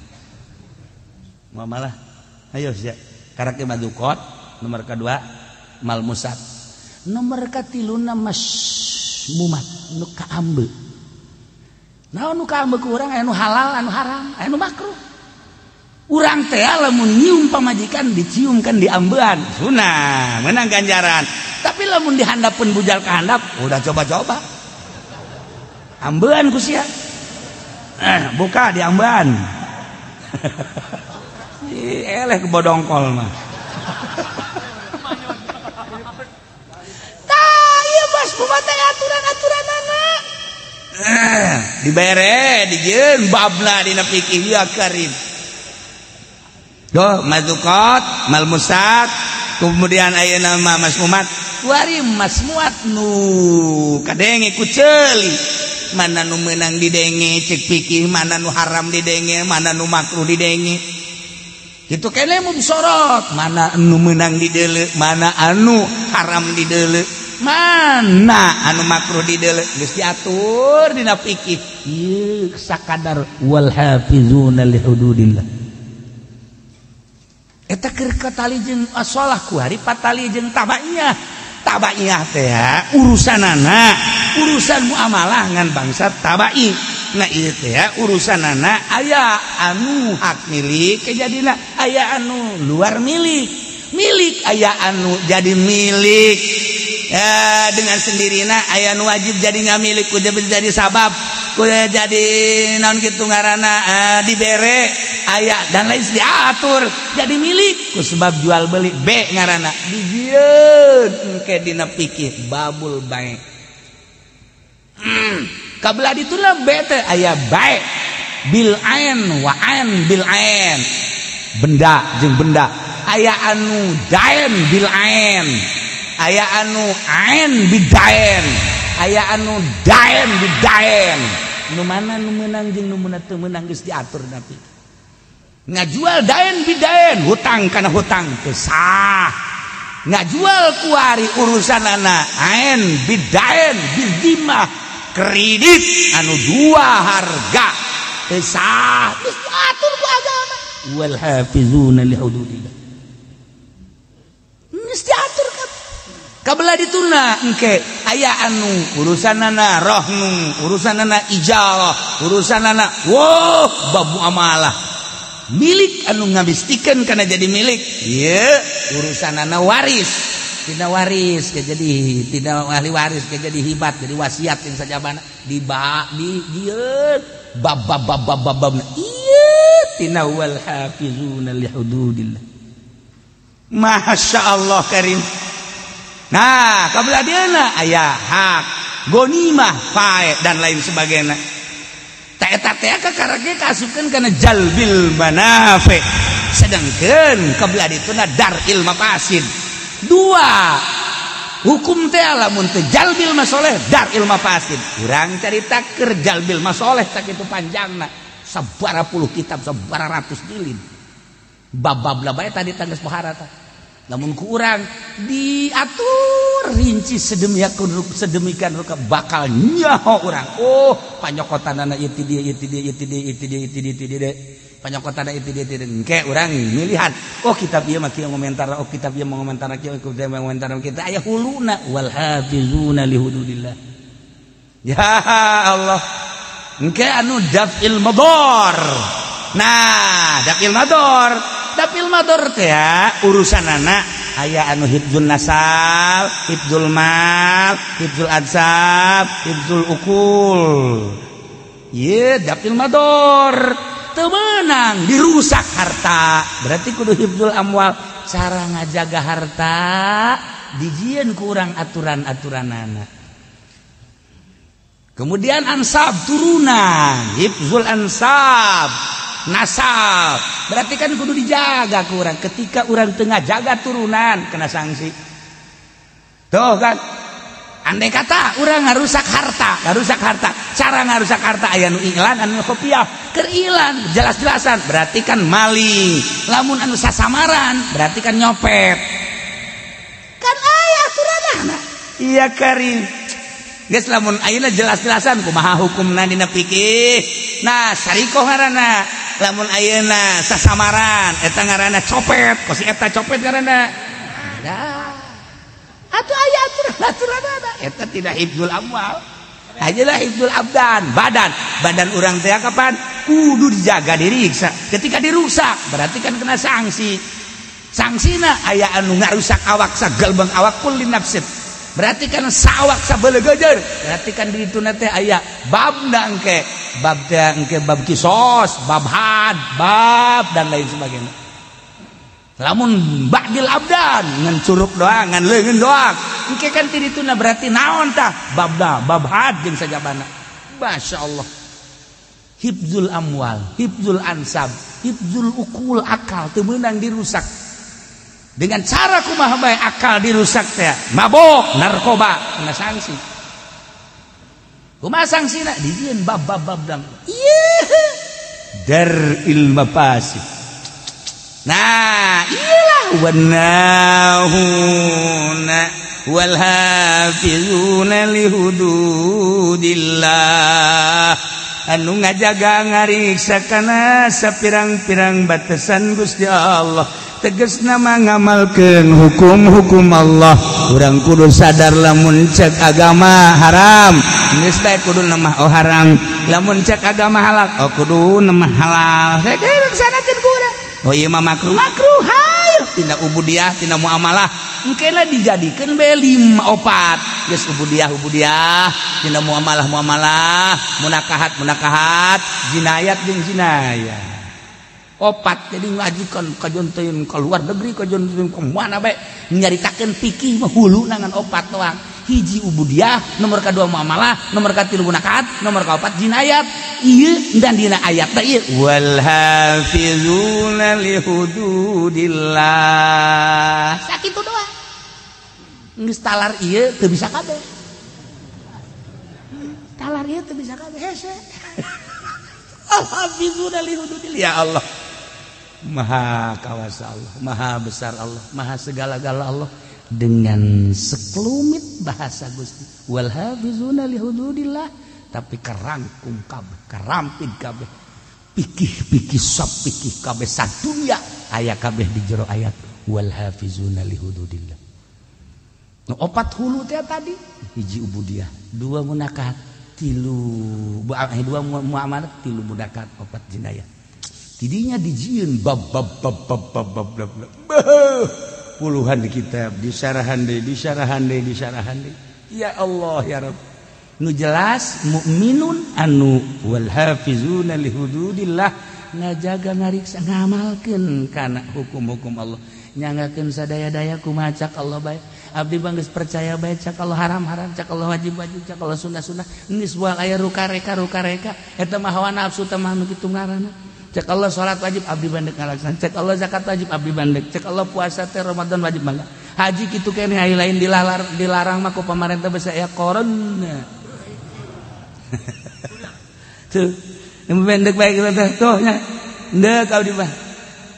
Malah ayo sia karakter madukot nomor kedua malmusat nomor katiluna masmumat nu kaambe. Naon nu kaambe ku urang aya nu halal anu haram aya nu makruh. Urang teh lamun nyium pamajikan dicium kan diambean sunah menang ganjaran. Tapi lamun dihandapeun bujal ka handap udah coba-coba ambean ku sia. Buka diambean. Eleh kebodongkol mah. Tah ieu bos kumaha teh aturan-aturanana. Dibere dijieun babna dina fikih ya karim. Duh madukot malmusat kemudian ayeuna mah masmumat wari masmuat nu kadenge ku ceuli. Mana nu meunang didenge cek fikih, mana nu haram didenge, mana nu makruh didenge. Kitu kene mubsorot, mana anu meunang dideuleu, mana anu haram dideuleu, mana anu makruh dideuleu, geus diatur dina fikih. Ieu sakadar wal hafizuna li hududillah. Eta keur katali jeung asolah ku hari patali jeung tabaiyah. Tabaiyah teh urusanana, urusan muamalah ngan bangsa tabai. Nah ieu teh urusanana aya anu hak milik kejadina, aya anu luar milik. Milik aya anu jadi milik. Ya, dengan sendirina aya anu wajib jadi ngamilik kudu jadi sabab, kudu jadi naon kitu ngaranna dibere aya dan lain diatur jadi milik ku sebab jual beli B ngaranna dijieun engke dina pikir babul bae. Kabelah dituna B teh aya bae bil ain wa ain bil ain benda jeung benda aya anu daen bil ain aya anu ain bidaen aya anu daen bidaen nu mana nu meunang jeung nu teu meunang geus diatur tapi ngajual daen bidaen hutang kana hutang teu sah ngajual kuari urusanana ain bidaen bidimah kredit anu dua harga teu sah geus diatur ku agama wal hafizuna li hududillah geus diatur kabelah dituna engke aya anu urusanana rohnu urusanana ijarah urusanana wah bab muamalah milik anu ngamistikeun kana jadi milik ieu urusanana waris tidak waris ke jadi tidak ahli waris ke jadi hibat jadi wasiat yang sajabana di ba di dieu bab bab bab bab bab ieu tina wal hafizuna li hududillah. Masya Allah karim. Nah, kabelah dieuna aya hak, gonimah, fae dan lain sebagainya. Ta eta teh kakarake kaasupkeun kana jalbil manafi. Sedangkeun kabelah dituna daril mafasid. Dua Hukum teh lamun teu jalbil masoleh daril mafasid. Urang carita keur jalbil masoleh sakitu panjangna. Sabara puluh kitab, sabara ratus jilid. Bab-bab lah bae tadi tangges pohara tah. Lamun ku urang diatur rinci sedemikian rupa bakal nyaho urang. Oh, panyokotanana ieu ti dieu ieu ti dieu ieu ti dieu ieu ti dieu ieu ti dieu ti dieu. Panyokotanana ieu ti dieu ti dieu. Engke urang milihan. Oh, kitab ieu mah kieu ngomentar, oh kitab ieu ngomentar kieu, kitab ieu ngomentar kita aya huluna wal hafizuna li hududillah. Ya Allah. Engke anu daf'il madar. Nah, daf'il madar. Daf'il madar teh urusan anak aya anu hifdzul nasab, hifdzul mal, hifdzul ansab, hifdzul ukul. Ye, daf'il madar teu meunang dirusak harta. Berarti kudu hifdzul amwal, cara ngajaga harta dijieun ku urang aturan-aturanana. Kemudian ansab turunan, hifdzul ansab. Nasab berarti kan kudu dijaga ku urang. Ketika urang tengah jaga turunan kena sanksi. Tuh kan, andai kata urang ngarusak harta, ngarusak harta, cara ngarusak harta aya nu iklan anu kopiah, keur ilan jelas-jelasan berarti kan maling. Lamun anu sasamaran berarti kan nyopet. Kan aya aturanana. Iya karim. Geus lamun ayeuna jelas-jelasan kumaha hukumna dina fikih. Nah, sarikoh ngaranna. Lamun ayeuna sasamaran eta ngaranna copet, kos eta copet ngaranna. Nah. Atuh aya aturan-aturanana. Eta tidak hifdzul amwal. Ajalah hifdzul abdan, badan. Badan urang teh kapan kudu dijaga diriksa. Ketika dirusak berarti kan kena sanksi. Sanksina aya anu ngarusak awak sagalbang awak kulli nafsin. Berarti kan sawak sabelegejer. Berarti kan di dituna teh aya babna engke, bab teh engke bab kisos, bab had, bab dan lain sebagainya. Lamun ba'dil abdan ngan curug doang, ngan leungeun doang. Engke kan ti dituna berarti naon tah? Babna, bab had jeung sajabana. Masyaallah. Hifdzul amwal, hifdzul ansab, hifdzul ukul, akal teu meunang dirusak. Dengan cara kumaha bae akal dirusak teh, mabok, narkoba, kena sanksi. Kumaha sanksina? Dijieun bab-bab dang. Ieu daril mafasid. Nah, iyalah wanahuna wal hafizuna li hududillah. Anu ngajaga ngariksa kana sapirang-pirang batasan Gusti Allah. Tegasna mah ngamalkeun hukum-hukum Allah. Urang kudu sadar lamun cek agama haram, geus bae kudu nemah oh haram. Lamun cek agama halal, oh kudu nemah halal. Laksanakeun ku urang. Oh ieu mah makruh, makruh hayu tina ubudiah, tina muamalah. Engkena dijadikeun bae 5 4. Geus ubudiah, ubudiah, tina muamalah, muamalah, munakahat, munakahat, jinayat jeung jinayat. Opat jadi ngajikan kajonteun ke luar negeri kajonteun ke mana bae nyaritakeun fikih mah huluna ngan opat doang. Hiji ubudiah, nomor kadua muamalah, nomor katilu munakahat, nomor kaopat jinayat. Ieu dan dina ayat teh ieu wal hafizuna li hududillah. Sakitu doang. Geus talar ieu teu bisa kabeh. Talar ieu teu bisa kabeh hese. Al hafizuna li hududillah. Ya Allah. Maha kawasa Allah, maha besar Allah, maha segala-gala Allah. Dengan sekelumit bahasa Gusti wal hafizuna li hududillah, tapi kerangkum kabeh, kerampit kabeh, pikih-pikih sop pikih kabeh sadunya aya kabeh di jero ayat wal hafizuna li hududillah. Nu opat hulu teh tadi, hiji ubudiah, dua munakahat, tilu dua muamalah, tilu munakahat, opat jinayah. Tidinya dijieun bab bab bab bab bab bab bab. Puluhan kitab disarahan deui, disarahan deui, disarahan deui. Ya Allah ya Rabb. Nu jelas mukminun anu wal hafizuna li hududillah, ngajaga ngariksa ngamalkeun kana hukum-hukum Allah. Nyanggakeun sadaya-daya kumaha cak Allah bae. Abdi bang geus percaya bae cak Allah haram-haram, cak Allah wajib-wajib, cak Allah sunnah-sunnah. Geus buang aya rukareka-rukareka eta mah hawa nafsu teh mah nu kitu ngaranna. Cek Allah salat wajib abdi bandek ngalaksana, cek Allah zakat wajib abdi bandek, cek Allah puasa teh Ramadan wajib bangga. Haji kitu keneh aya lain dilarang mah ku pamarentah basa aya corona. Tuh, yang pendek baik teh tuh nya. Ndek abdi mah.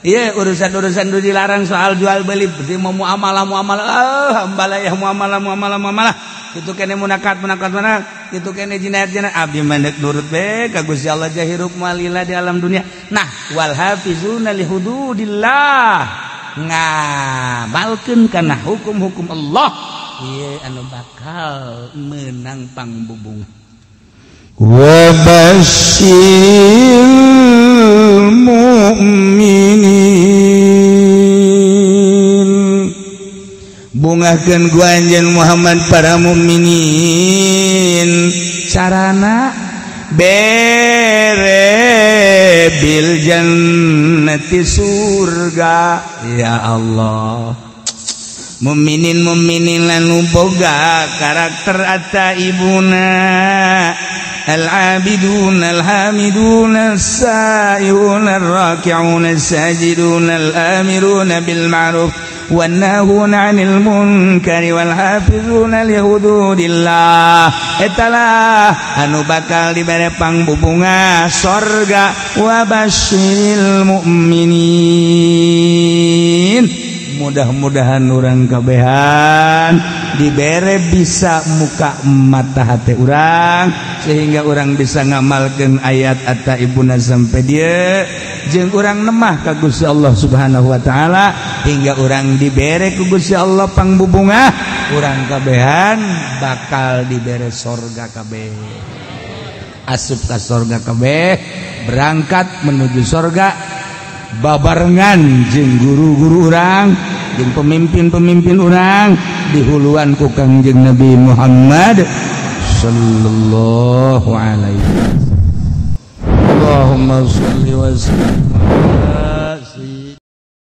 Iya urusan-urusan nu dilarang soal jual beli berarti mau muamalah muamalah hambalayah muamalah muamalah muamalah kitu keneh munakat munakat mana kitu keneh jinayat jinayat abdi mah deuk nurut be ka Gusti Allah jahirup malila di alam dunia. Nah wal hafizuna li hududillah ngamalkeun kana hukum-hukum Allah ieu anu bakal menang pangbubung.
Wa basyiril mu'minin bungahkeun ku anjeun Muhammad para mukminin
carana
bere bil jannati surga. Ya Allah mukminin mukminin anu boga karakter ataibuna al-abidun al-hamidun as-sa'ihun ar-raki'un as-sajidun al-amirun bil ma'ruf wan-nahun 'anil munkari wal hafizuna li hududillah. Etalah anu bakal dibere pangbubunga sorga. Wa basyiril mu'minin.
Mudah-mudahan urang kabehan dibere bisa muka mata hati urang sehingga urang bisa ngamalkeun ayat atau ibuna sampai dia jeung urang nemah ka Gusti Allah Subhanahu wa taala hingga urang dibere ku Gusti Allah pangbubungah urang kabehan bakal dibere sorga kabeh, asup ka sorga kabeh, berangkat menuju sorga babarengan jeung guru-guru urang jeung pemimpin-pemimpin urang dihuluan ku Kangjeng Nabi Muhammad sallallahu alaihi wasallam. Allahumma shalli wa sallim ala